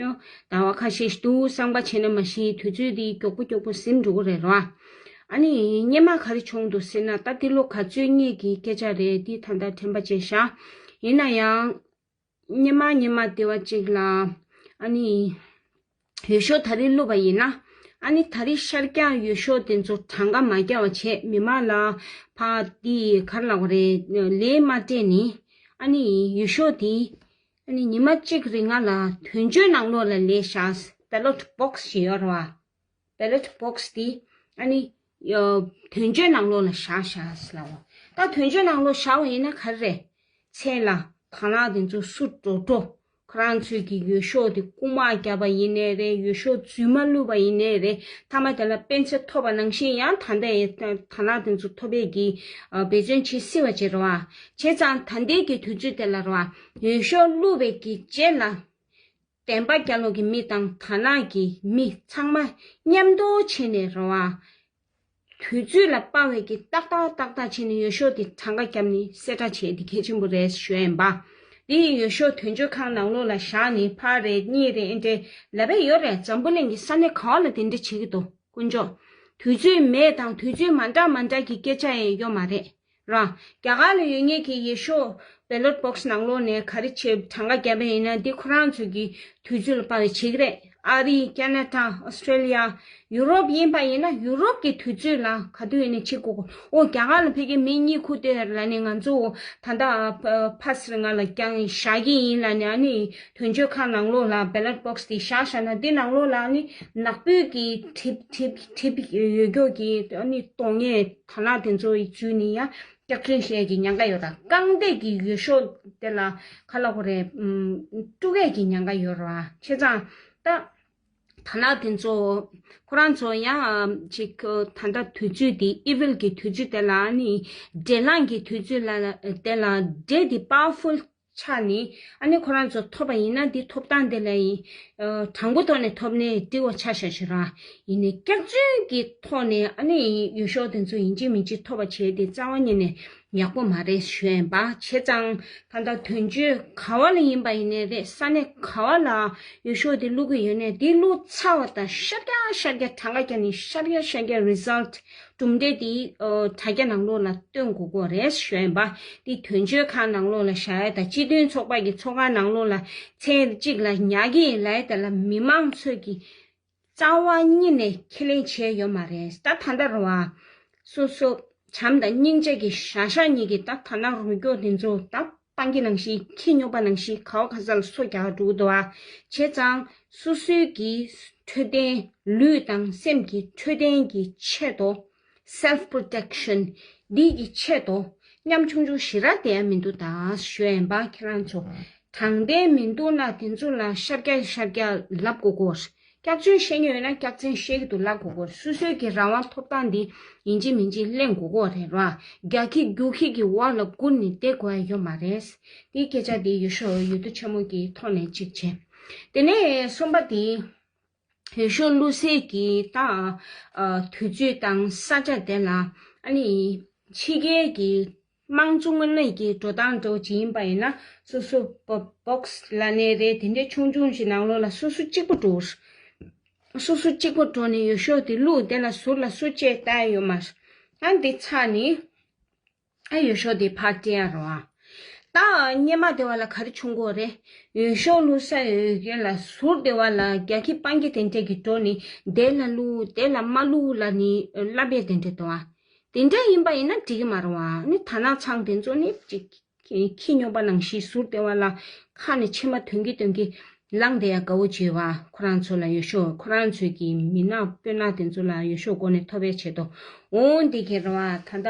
ཟླ་བ་ཁ་ཤས་ཤིག་འདུག་བསམ་པ་བྱས་ན་མ་གཞི་དུས་ཚོད་དེ་མགྱོགས་པོ་མགྱོགས་པོ་ཟིན་འགྲོ་གི་རེད་ར། ཨ་ནི་སྔོན་མ་ག་རེ་བྱུང་འདུག་ཟེར་ན། ད་འདི་ལོ་ག་ཚོད་སྔོན་གྱི་སྐད་ཆ་རེད། འདི་ད་ལྟ་དྲན་པ་བརྗེད་ཤག་ཡིན་ན་ཡང་སྔོན་མ་སྔོན་མ་དེ་བ་གཅིག་ལ་ཨ་ནི་འོས་ཤོག་ད་རེས་བླུགས་པ་ཡིན་ན། ཨ་ནི་ད་རེས་ཤར་རྒྱག་འོས་ཤོག་དེ་ཚོ་གྲངས་ཀ་མ་བརྒྱབ་པ་བྱས། མི་མང་ལ་ཕར་འདི་ག་རེ་ལབ་དགོས་རེད། ལན་མ་སྤྲད་ནས། ཨ་ནི་འོས་ཤོག་དེ་ཨ་ནི་ཉི་མ་གཅིག་རིང་ལ་དོན་གཅོད་ནང་ལོགས་ལ་ལས་བཞག ballot box་ཞིག་ཡོད་རེད་བ། ballot box་དེ་ཨ་ནི་ཡ་དོན་གཅོད་ནང་ལོགས་ལ་བཞག་བཞག་ཟེར་ལབ་པ། ད་དོན་གཅོད་ནང་ལོགས་བཞག་པ་ཡིན་ན་ག་རེ་རེད། མཚན་ལ་དར་ནག་དེ་ཚོ་སུ་འགྲོ་འགྲོ། ཁོ་རང་ཚོས་ཀྱི་འོས་ཤོག་དེ་རྐུ་མ་བརྒྱབ་པ་ཡིན་ནའི་རེད། འོས་ཤོག་རྫུན་མ་བླུགས་པ་ཡིན་ནའི་རེད། མཐའ་མ་དེ་ལ་སྤེན་ཚེ་ཐོབ་པ་ནང་བཞིན་ཡང་ད་ལྟ་ཡི་དར་ནག་དེ་ཚོ་ཐོབ་པའི་གི་ཨ་འབད་བརྩོན་བྱེད་སྲིད་པ་བྱེད་རེད་བ། བྱས་ཙང་ད་ལྟའི་གི་དུས་ཚོད་དེ་ལ་རེད་བ། འོས་ཤོག་བླུགས་པའི་གི་རྗེས་ལ། བདེན་པ་རྒྱག་ལོག་གི་མི་དང་དར་ནག་གི་མི་ཚང་མ་མཉམ་དུ་བྱས་ནས་རེད་བ། དུས་ཚོད་ལ་དཔག་པའི་གི་ཏག་ཏག་ཏག་ཏག་བྱས་ནས་འོས་ཤོག་དེ་གྲངས་ཀ་བརྒྱབ་ནས་གསལ་བསྒྲགས་བྱས་དེ་གལ་ཆེན་པོ་རེད་ཞུ་ཡིན་པ། དེ་ཡི་འོས་ཤོག་དོན་གཅོད་ཁང་ནང་ལོགས་ལ་བཞག་ནས་ཕར་རེད་གཉིས་རེད་ཨེ་འདྲས་ལབ་པ་ཡོད་རེད། འཛམ་བུ་གླིང་གི་ས་གནས་ག་བ་ལ་དེ་འདྲ་བྱེད་ཀྱི་འདུག་དཀོན་མཆོག་དུས་ཚོད་མེད་དང་དུས་ཚོད་མ་འདྲ་མ་འདྲ་གི་སྐད་ཆ་ཡང་ཡོད་མ་རེད། ར། རྒྱ་གར་ལ་ཡོད་མཁན་གྱི་འོས་ཤོག་ballot box་ནང་ལོགས་ནས་ག་རེ་བྱེད་གྲངས་ཀ་བརྒྱབ་པ་ཡིན་ན་འདི་ཁོ་རང་ཚོ་གི་དུས་ཚོད་ལ་དཔག་པའི་བྱེད་ཀྱི་རེད། ཨ་རི། ཁེ་ན་ཌ། ཨོ་སི་ཀྲེ་ལི་ཡ། ཡུ་རོབ་ཡིན་པ་ཡིན་ན་ཡུ་རོབ་ཀྱི་དུས་ཚོད་ལ་ག་དུས་ཡིན་ནའི་བྱེད་དགོས་གོ། ཨོ་རྒྱ་གར་ལ་ཕ་གི་མི་གཉིས་ཁུག་སྟེ་ལ་ནི་ང་ཚོ་ད་ལྟ་ཕ་སི་རི་ང་ལ་ཀྱང་བཞག་གི་ཡིན་ལ་ནི། ཨ་ནི་དོན་གཅོད་ཁང་ནང་ལོགས་ལ་ballot box་དེ་བཞག་བཞག་ན་འདི་ནང་ལོགས་ལ་ཨ་ནི་ནག་པོའི་གི་གྲིབ་གྲིབ་གྲིབ་ཡོད་རྒྱུ་གི་ཨ་ནི་གཏོང་ཡས་དར་ནག་དེ་ཚོ་ཡི་འཛུལ་ནས་ཡ། སྐྱག་རྫུན་བཤད་ཀྱི་ཉེན་ཁ་ཡོད་ར། རྐང་སྟེགས་ཀྱི་འོས་ཤོག་དེ་ལ་ག་ལབ་དགོས་རེད། ཨམ། དཀྲུག་ཡས་ཀྱི་ཉེན་ཁ་ཡོད་ར། བྱས་ཙང་ད་དར་ནག་དེ་ཚོ་ཁོ་རང་ཚོ་ཡང་ཅིག་ད་ལྟ་དུས་ཚོད་དེ་evil་གྱི་དུས་ཚོད་དེ་ལ་ནི་འདྲེ་གླང་གི་དུས་ཚོད་ལ་དེ་ལ་འདྲེ་དེ་powerful་ཆགས་ནི། ཨ་ནི་ཁོ་རང་ཚོ་ཐོབ་པ་ཡིན་ན་འདི་ཐོབ་ཐང་དེ་ལ་ཡིན། ཨ། དྲང་པོ་ཐོག་ནས་ཐོབ་ནས་འགྲིག་པ་ཆ་བཞག་བྱས་ར། ཡིན་ནའི་སྐྱག་རྫུན་གྱི་ཐོག་ནས་ཨ་ནི་འོས་ཤོག་དེ་ཚོ་ཡིན་གཅིག་མིན་གཅིག་ཐོབ་པ་བྱས་ཏེ་རྩ་བ་ཉིད་ནས་ཡག་པོ་མ་རེད་ཞུ་ཡིན་པ། བྱས་ཙང་ད་ལྟ་དོན་གཅོད་ག་བ་ལ་ཡིན་པ་ཡིན་ནའི་རེད། ས་གནས་ག་བ་ལ་འོས་ཤོག་དེ་བླུག་གི་ཡོད་ནའི་དེ་བླུག་ཚར་བ་དང་ཤར་རྒྱག་ཤར་རྒྱག་གྲངས་ཀ་བརྒྱབ་ནས་ཤར་རྒྱག་ཤར་རྒྱག་result་གྲུབ་འབྲས་དེ་ཨ་དྲ་རྒྱ་ནང་ལོགས་ལ་སྟོན་དགོས་ཀྱི་རེད་ཞུ་ཡིན་པ། དེ་དོན་གཅོད་ཁང་ནང་ལོགས་ལ་བཞག་ཡ་དང་། སྤྱི་མཐུན་ཚོགས་པ་གི་ཚོགས་ཁང་ནང་ལོགས་ལ་མཚན་གཅིག་ལ་ཉར་གྱི་ཡིན་ལབ་ཡ་དེ་ལ་མི་མང་ཚོས་ཀྱི་རྩ་བ་ཉིད་ནས་ཁས་ལེན་བྱས་ཡོད་མ་རེད། ད་ད་ལྟ་རེད་བ། སོ་སོ་བྱམས་དང་སྙིང་རྗེ་གི་བྱ་བཞག་གཉིས་ཀྱི་ད་ད་ནང་རུ་སྐྱོ་དེ་ཚོ་ད་སྤང་གི་ནང་བཞིན་ཁྱི་སྨྱོ་པ་ནང་བཞིན་ག་བ་ག་ས་ལ་སོ་རྒྱག་འགྲོ་གི་འདུག་བ། བྱས་ཙང་སོ་སོའི་གི་འཕྲོད་བསྟེན། ལུས་དང་སེམས་ཀྱི་འཕྲོད་བསྟེན་གྱི་ཆེད་དུ། self protection་འདི་གི་ཆེད་དུ་ཉམ་ཆུང་ཆུང་ཞེ་དྲག་བསྡད་ཡ་མི་འདུག་ད་ཞུ་ཡིན་པ། ཁྱེད་རང་ཚོ་དྲང་བདེན་མི་འདུག་ན་དེ་ཚོ་ལ་ཤར་རྒྱག་ཤར་རྒྱག་ལབ་དགོས་གོ། སྐྱག་རྫུན་བཤད་མཁན་ཡོད་ན་སྐྱག་རྫུན་བཤད་ཀྱི་འདུག་ལབ་དགོས་གོ། སོ་སོའི་གི་རང་དབང་ཐོབ་ཐང་འདི་ཡིན་གཅིག་མིན་གཅིག་ལེན་དགོས་གོ་རེད་ར། རྒྱག་ཁྱི་རྒྱུག་ཁྱི་གི་འོག་ལ་སྒུར་ནས་བསྡད་དགོས་ཡ་ཡོད་མ་རེད། དེའི་སྐད་ཆ་དེ་འོས་ཤོག་འོས་བསྡུ་ཆེན་མོ་གི་ཐོག་ནས་གཅིག་བྱས། དེ་ནས་གསུམ་པ་དེ། འོས་ཤོག་བླུག་སའི་གི་ད་ཨ་དུས་ཚོད་དང་ས་ཆ་དེ་ལ་ཨ་ནི་ཕྱི་རྒྱལ་གྱི་དམངས་གཙོ་དངོས་གནས་ཀྱི་འགྲོ་སྟངས་འདྲ་བོ་ཅིག་ཡིན་པ་ཡིན་ན། སོ་སོ་བོ་བོག་སི་ལབ་ནའི་རེད། དེ་འདྲའི་ཆུང་ཆུང་ཞིག་ནང་ལོགས་ལ་སོ་སོ་གཅིག་པུ་འགྲོ། སོ་སོ་གཅིག་པོ་འགྲོ་ནས་འོས་ཤོག་དེ་བླུགས། དེ་ལ་ཟུར་ལ་སུ་ཅིག་བལྟ་ཡ་ཡོད་མ་རེད། ཨ་འདི་ཚར་ནས་ཨ་འོས་ཤོག་དེ་ཕར་སྤྲད་ཡ་རེད་བ། ད་སྔོན་མ་དེ་བ་ལ་ག་རེ་བྱུང་གོ་རེད། འོས་ཤོག་བླུགས་ས་ཡོད་མཁན་ལ་ཟུར་དེ་བ་ལ་རྒྱ་ཁྱི་སྤང་ཁྱི་དེ་འདྲས་ཀྱིས་འགྲོ་ནས་དེ་ལ་བླུགས་དེ་ལ་མ་བླུགས་ལབ་ནས་ལབ་ཡ་དེ་འདྲས་འདུག་བ། དེ་འདྲ་ཡིན་པ་ཡིན་ན་འགྲིག་གི་མ་རེད་བ། ནི་ད་ནག་ཚང་དེ་ཚོ་ནི་ཅིག་ཁྱི་སྨྱོ་པ་ནང་བཞིན་ཟུར་དེ་བ་ལ་ཁ་ནས་མཆི་མ་ཐོན་གྱི་ཐོན་གྱི་ལངས་བསྡད་ཡ་དགའ་བོ་བྱེད་བ། ཁོ་རང་ཚོ་ལ་འོས་ཤོག་ཁོ་རང་ཚོས་ཀྱི་མི་ནག་སྤུན་ནག་དེ་ཚོ་ལ་འོས་ཤོག་སྒོ་ནས་ཐོབ་ཡ་བྱེད་དོ། འོང་འདི་གི་རེད་བ། ད་ལྟ་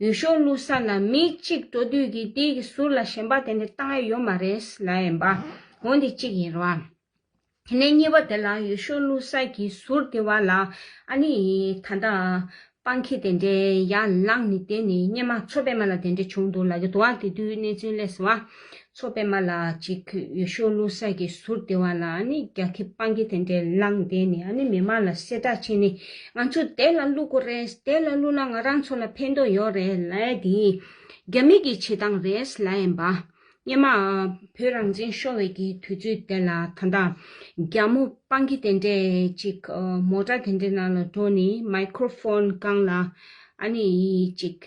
འོས་ཤོག་བླུགས་ས་ལ་མི་གཅིག་འགྲོ་དུས་ཀྱི་དེ་གི་ཟུར་ལ་གཞན་པ་དེ་འདྲ་བཏང་ཡ་ཡོད་མ་རེད་ལབ་ཡིན་པ། འོང་འདི་གཅིག་ཡིན་རེད་བ། དེ་ནས་གཉིས་པ་དེ་ལ་འོས་ཤོག་བླུགས་ས་གི་ཟུར་དེ་བ་ལ་ཨ་ནི་ད་ལྟ་སྤང་ཁྱི་དེ་འདྲའི་ཡར་ལངས་ནས་དེ་ནས་སྔོན་མ་མཚོ་པདྨ་ལ་དེ་འདྲ་བྱུང་འདུག་ལབ་ཀྱི་འདུག་བ། དེ་དུས་གནས་ཚུལ་སླེབས་སོང་བ། མཚོ་པདྨ་ལ་ཅིག་འོས་ཤོག་བླུགས་ས་གི་ཟུར་དེ་བ་ལ་ཨ་ནི་རྒྱ་ཁྱི་སྤང་ཁྱི་དེ་འདྲའི་ལངས་དེ་ནས་ཨ་ནི་མི་མང་ལ་གསལ་བསྒྲགས་བྱས་ནས་ང་ཚོ་དེ་ལ་བླུག་དགོས་རེད། དེ་ལ་བླུགས་ན་ང་རང་ཚོ་ལ་ཕན་ཐོགས་ཡོད་རེད་ལབ་ཡ་དེ་རྒྱ་མི་གི་བྱེད་སྟངས་རེད་ལབ་ཡིན་པ། སྔོན་མ་བོད་རང་བཙན་ཤོར་བའི་གི་དུས་ཚོད་དེ་ལ་ད་ལྟ་རྒྱ་མོ་སྤང་ཁྱི་དེ་འདྲས་ཅིག་མོ་ཊ་དེ་འདྲའི་ནང་ལ་འགྲོ་ནས་མའི་ཀྲོ་ཕོན་སྒང་ལ་ཨ་ནི་ཅིག་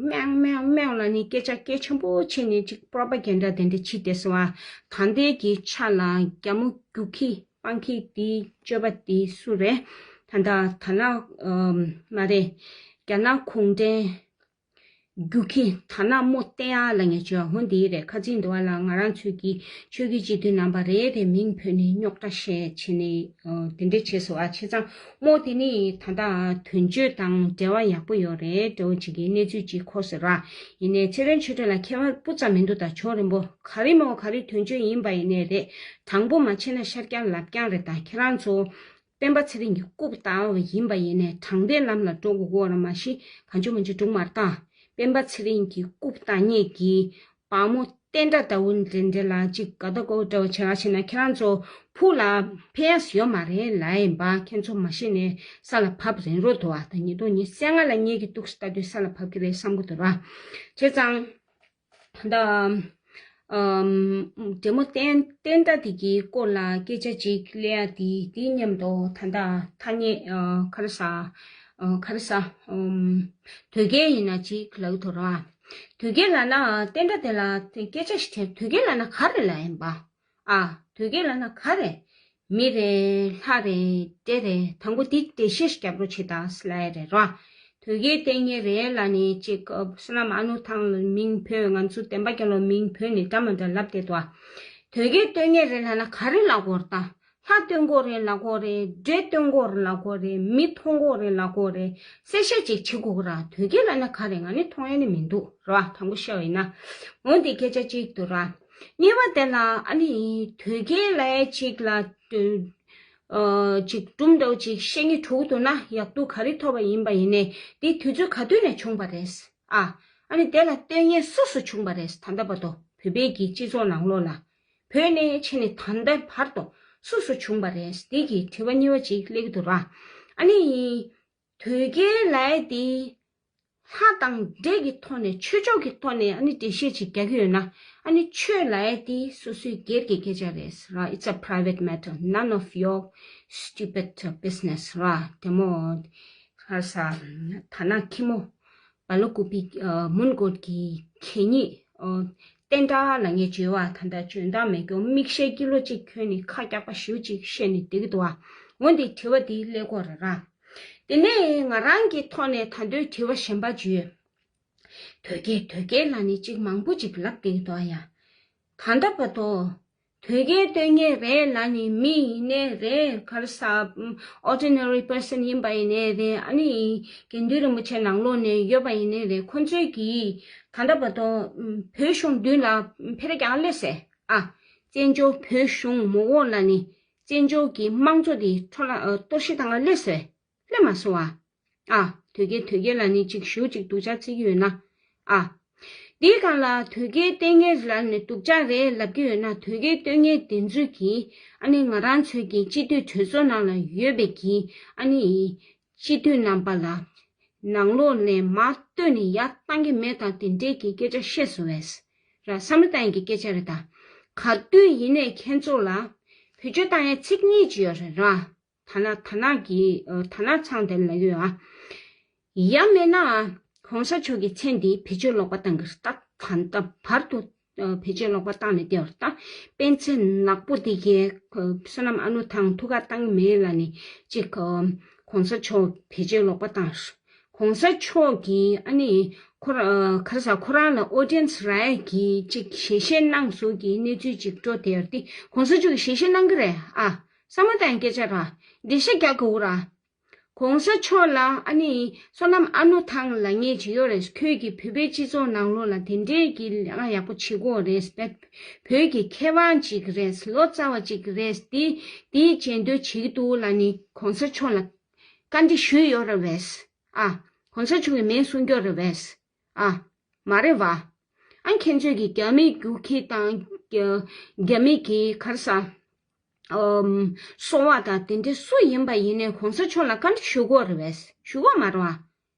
མེང་མེང་མེང་ལ་ནི་སྐད་ཆ་སྐད་ཆེན་པོ་བྱས་ནས་ཅིག་པྲོ་པ་གན་ཌ་དེ་འདྲ་བྱས་བསྡད་སོང་བ། ད་ལྟའི་གི་ཆ་ལ་རྒྱ་མོ་རྒྱུག་ཁྱི་སྤང་ཁྱི་དེའི་སྤྱོད་པ་དེ་སུ་རེད། ད་ལྟ་ད་ལ་མ་རེད། རྒྱ་ནག་གུང་ཁྲན་རྒྱུག་ཁྱི་ད་ནག་མོ་བསྟན་ཡག་ལ་ངས་བྱོས་ཧོན་དེ་རེད། ཁ་ཚིག་འདི་བ་ལ་ང་རང་ཚོའི་གི་ཆོས་བརྒྱུད་སྤྱི་འཐུས་རྣམ་པ་རེ་རེ་མིང་བོས་ནས་རྙོག་དྲ་བཤད་བྱས་ནས་དེ་འདྲ་བྱས་སོང་ཨ། བྱས་ཙང་མོ་དེ་ནི་ད་ལྟ་དོན་གཅོད་དང་འབྲེལ་བ་ཡག་པོ་ཡོད་རེད། འདྲ་བོ་ཅིག་གི་གནས་ཚུལ་ཅིག་གོ་སོང་ར། ཡིན་ནའི་ཚེ་རིང་ཆོས་སྒྲོན་ལ་ཁྱད་པར་སྤུ་ཙམ་མི་འདུག་ད་ཆོག་རིན་པོ་ག་རེ་མོ་ག་རེ་དོན་གཅོད་ཡིན་པ་ཡིན་ནའི་རེད། དྲང་པོ་མ་བྱས་ན་ཤར་རྐྱང་ལབ་རྐྱང་རེད། ད་ཁྱེད་རང་ཚོ་སྤེན་པ་ཚེ་རིང་གི་རྐུབ་བཏང་བ་ཡིན་པ་ཡིན་ནའི་དྲང་བདེན་ལམ་ལ་འགྲོ་དགོས་ཀྱི་ཡོད་རེད། མ་གཞི་གང་བྱུང་མང་བྱུང་སྒྲུང་མ་རེད་ད། སྤེན་པ་ཚེ་རིང་གི་རྐུབ་བཏང་མཁན་གྱི་བག་མོ་བསྟན་དགྲ་ལྟ་བུ་འདྲ་འདྲ་ལ་ཅིག་ག་ད་གོ་འདྲ་བོ་བྱེད་ག་བྱེད་ན་ཁྱེད་རང་ཚོ་ཕུགས་ལ་ཕན་ཡག་ཡོད་མ་རེད་ལབ་ཡིན་པ། ཁྱེད་ཚོ་མ་ཤེས་ནས་ས་ལ་བབས་རན་རོགས་འདུག་ཨ། ད་ཉིས་སྟོང་ཉི་ཤུ་རྩ་ལྔ་ལ་ངེད་ཀྱི་ཏོག་ཙམ་ལྟ་དུས་ས་ལ་བབས་ཀྱི་རེད་བསམ་གྱི་འདུག་ར། བྱས་ཙང་། ད་ལྟ་ཨམ། འདྲེ་མོ་བསྟན་བསྟན་དགྲ་དེ་གི་སྐོར་ལ་སྐད་ཆ་ཅིག་གླེང་ཡ་དེ་དེའི་མཉམ་དུ་ད་ལྟ་ཐ་སྙད་ཨ་ག་རེ་ཟ་ཨ་ག་རེ་ཟ་ཨམ། དོལ་རྒྱལ་ཡིན་ན་ཅིག་ལབ་ཀྱི་འདུག་ར། དོལ་རྒྱལ་ལབ་ན་བསྟན་དགྲ་དེ་ལ་སྐད་ཆ་ཞིག་དྲིས། དོལ་རྒྱལ་ལབ་ན་ག་རེ་ལབ་ཡིན་པ། ཨ། དོལ་རྒྱལ་ལབ་ན་ག་རེ། མི་རེད། ལྷ་རེད། འདྲེ་རེད། དང་པོ་འདི་འགྲེལ་བཤད་ཞིག་རྒྱབ་རོགས་བྱེད་དང་ལབ་ཡ་རེད་ར། དོལ་རྒྱལ་བསྟེན་མཁན་རེད་ལབ་ནས་ཅིག་བསོད་ནམས་ཨ་ནུ་ཐང་ལ་མིང་བོས། ང་ཚོ་བསྟན་པ་རྒྱལ་ལོ་མིང་བོས་ནས་འདྲ་མི་འདྲ་ལབ་བསྡད་འདུག་ཨ། དོལ་རྒྱལ་བསྟེན་མཁན་རེད་ལབ་ན་ག་རེ་ལབ་དགོས་རེད་ད། ལྷ་བསྟེན་དགོས་རེད་ལབ་དགོས་རེད། འདྲེ་བསྟེན་དགོས་རེད་ལབ་དགོས་རེད། མི་མཐོང་དགོས་རེད་ལབ་དགོས་རེད། གསལ་བཤད་ཅིག་བྱེད་དགོས་ཀྱི་ར། དོལ་རྒྱལ་ལབ་ན་ག་རེ། ང་ནི་མཐོང་ཡ་ནི་མི་འདུག་ར། དྲང་པོ་བཤད་པ་ཡིན་ན། འོ་འདི་སྐད་ཆ་གཅིག་འདུག་ར། གཉིས་པ་དེ་ལ་ཨ་ནི་དོལ་རྒྱལ་ལབ་ཡ་གཅིག་ལ་ཨ་ཅིག་སྒྲུང་འདྲ་བོ་ཅིག་བཤད་སྙིང་བྲོ་གི་འདུག་ན་ཡག་སྡུག་ག་རེ་ཐོབ་པ་ཡིན་པ་ཡིན་ནའི་འདི་དུས་ཚོད་ག་དུས་ནས་བྱུང་བ་རེད། ཨ། ཨ་ནི་དེ་ལ་བསྟེན་མཁན་སུ་སུ་བྱུང་བ་རེད། ད་ལྟ་བར་དུ་བོད་པའི་གི་སྤྱི་ཚོགས་ནང་ལོགས་ལ། བོད་ནས་ཕྱིན་ནས་ད་ལྟ་བར་དུ་སུ་སུ་བྱུང་བ་རེད། འདི་གི་དྲི་བ་གཉིས་པ་ཅིག་སླེབས་ཀྱི་འདུག་ར། ཨ་ནི། དོལ་རྒྱལ་ལབ་ཡ་དེ་ལྷ་དང་འདྲེ་གི་ཐོག་ནས་ཆོས་ཕྱོགས་ཀྱི་ཐོག་ནས་ཨ་ནི་འགྲེལ་བཤད་ཅིག་རྒྱག་གི་ཡོད་ན། ཨ་ནི་ཆོས་ལབ་ཡ་དེ་སོ་སོའི་སྒེར་གྱི་སྐད་ཆ་རེད་ར། It's a private matter, none of your stupid business ར། དེ་མོ་ག་རེ་ཟ། ཐ་ན་ཁྱི་མོ་སྦ་ལ་ཀུ་པི་ཨ་མུན་གོད་ཀྱི་གད་སྙིགས་ཨ་བསྟན་དགྲ་ལབ་མཁན་བརྗོད་པ་ད་ལྟ་འཇོན་ཐང་མེད་རྒྱུ། མིག་ཤེལ་ཀི་ལོ་གཅིག་གྱོན་ནས་ཁ་སྐྱག་པ་ཞེ་པོ་ཅིག་བཤད་ནས་བསྡད་ཀྱི་འདུག་བ། འོ་འདི་དྲི་བ་འདི་སླེབས་ཀྱི་ཡོད་རེད་ར། དེ་ནས་ང་རང་གི་ཐོག་ནས་ད་དུང་དྲི་བ་གཞན་པ་ཅིག་ཡོད། དོལ་རྒྱལ་དོལ་རྒྱལ་ལབ་ནས་ཅིག་མང་པོ་ཅིག་ལབ་བསྡད་ཀྱི་འདུག་ཨ་ཡ། ད་ལྟ་བར་དུ་དོལ་རྒྱལ་བསྟེན་མཁན་རེད་ལབ་ནས་མི་ཡིན་ནའི་རེད། ག་རེ་ཟ། ordinary person ཡིན་པ་ཡིན་ནའི་རེད། ཨ་ནི་དགེ་འདུན་རིན་པོ་ཆེ་ནང་ལོགས་ནས་ཡོད་པ་ཡིན་ནའི་རེད། ཁོ་ཚོས་ཀྱིས་ད་ལྟ་བར་དུ་བོད་གཞུང་མདུན་ལ་ཕེ་རེ་རྒྱག་སླེབས་སོང་ཨ། བཙན་བྱོལ་བོད་གཞུང་མི་འོག་ལ་ནི་བཙན་བྱོལ་གྱི་དམངས་གཙོ་དེ་འཕྲོ་བརླག་གཏོར་བཤིག་བཏང་ག་སླེབས་སོང་། སླེབས་མ་སོང་ཨ། ཨ། དོལ་རྒྱལ་དོལ་རྒྱལ་ལབ་ནས་ཅིག་ཞུ་ཅིག་སྡུག་ཅག་བརྩི་གི་ཡོད་ན། ཨ། འདིའི་སྒང་ལ་དོལ་རྒྱལ་བསྟེན་མཁན་ལབ་ནས་སྡུག་ཅག་རེད་ལབ་ཀྱི་ཡོད་ན། དོལ་རྒྱལ་བསྟེན་མཁན་དེ་ཚོས་ཀྱིས་ཨ་ནི་ང་རང་ཚོའི་གི་སྤྱི་འཐུས་གྲོས་ཚོགས་ནང་ལ་ཡོད་པའི་གི་ཨ་ནི་སྤྱི་འཐུས་རྣམ་པ་ལ་ནང་ལོགས་ནས་མར་བཏོན་ནས་ཡར་བཏང་གི་མེད་དང་དེ་འདྲའི་གི་སྐད་ཆ་བཤད་སོང་བས། ར། བསམ་བློ་བཏང་ཡག་གི་སྐད་ཆ་རེད་ད། ག་དུས་ཡིན་ནའི་ཁྱེད་ཚོ་ལ་བེད་སྤྱོད་བཏང་ཡག་ཚིག་གཉིས་ཅིག་ཡོད་རེད་ར། ཐ་ན་ཐ་ན་གི་ཨ་ཐ་ན་ཚང་དེ་ལ་ཡོད་ཨ། ཡང་མིན་ན་གོང་ས་མཆོག་གི་མཚན་འདི་བེད་སྤྱོད་ལོག་པ་བཏང་གི་རེད། ད་ད་ལྟ་བར་དུ་ཨ་བེད་སྤྱོད་ལོག་པ་བཏང་ནས་བསྡད་པ་རེད། ད་སྤེན་ཚེ་ནག་པོ་འདི་གས་བསོད་ནམས་ཨ་ནུ་ཐང་ཐུགས་ཁ་བཏང་མེད་ལབ་ནས་ཅིག་ཨ་གོང་ས་མཆོག་བེད་སྤྱོད་ལོག་པ་བཏང་། གོང་ས་མཆོག་གིས་ཨ་ནི་ཁོ་ར་ཨ་ག་རེ་ཟ་ཁོ་རང་ལ་ཨོ་ཌི་ཡན་སི་རག་ཡས་ཀྱི་ཅིག་ཞལ་བཞེས་གནང་བཟོ་གི་གནས་ཚུལ་ཅིག་འགྲོ་བསྡད་ཡོད་རེད། དེ་གོང་ས་མཆོག་གིས་ཞལ་བཞེས་གནང་གི་རེད་ཨ། བསམ་བློ་བཏང་སྐད་ཆ་ར་འགྲེལ་བཤད་རྒྱག་དགོས་ར། གོང་ས་མཆོག་ལ་ཨ་ནི་བསོད་ནམས་ཨ་ནུ་ཐང་ལབ་མཁན་ཅིག་ཡོད་རེད། ཁོས་ཀྱིས་བོད་པའི་སྤྱི་ཚོགས་ནང་ལོགས་ལ་དེ་འདྲའི་གི་ལས་ཀ་ཡག་པོ་བྱེད་ཀྱི་ཡོད་རེད། བོད་ཀྱི་མཁས་དབང་ཅིག་རེད། ལོ་ཙཱ་བ་ཅིག་རེད། དེ་དེའི་རྗེས་ཟློས་བྱེད་ཀྱི་འདུག་ལབ་ནི་གོང་ས་མཆོག་ལ་བཀའ་འདྲི་ཞུས་ཡོད་རེད་པས། ཨ། གོང་ས་མཆོག་གི་མིང་གསུང་རྒྱུ་རེད་པས། ཨ། མ་རེད་པ། ཨ་ཁྱེད་ཚོས་ཀྱི་རྒྱ་མིའི་རྒྱུག་ཁྱི་དང་རྒྱ་རྒྱ་མི་གི་ག་རེ་ཟ། ཨམ། སོ་པ་དང་དེ་འདྲ་སུ་ཡིན་པ་ཡིན་ནའི་གོང་ས་མཆོག་ལ་བཀའ་འདྲི་ཞུ་དགོས་རེད་པས། ཞུ་དགོས་མ་རེད་པ།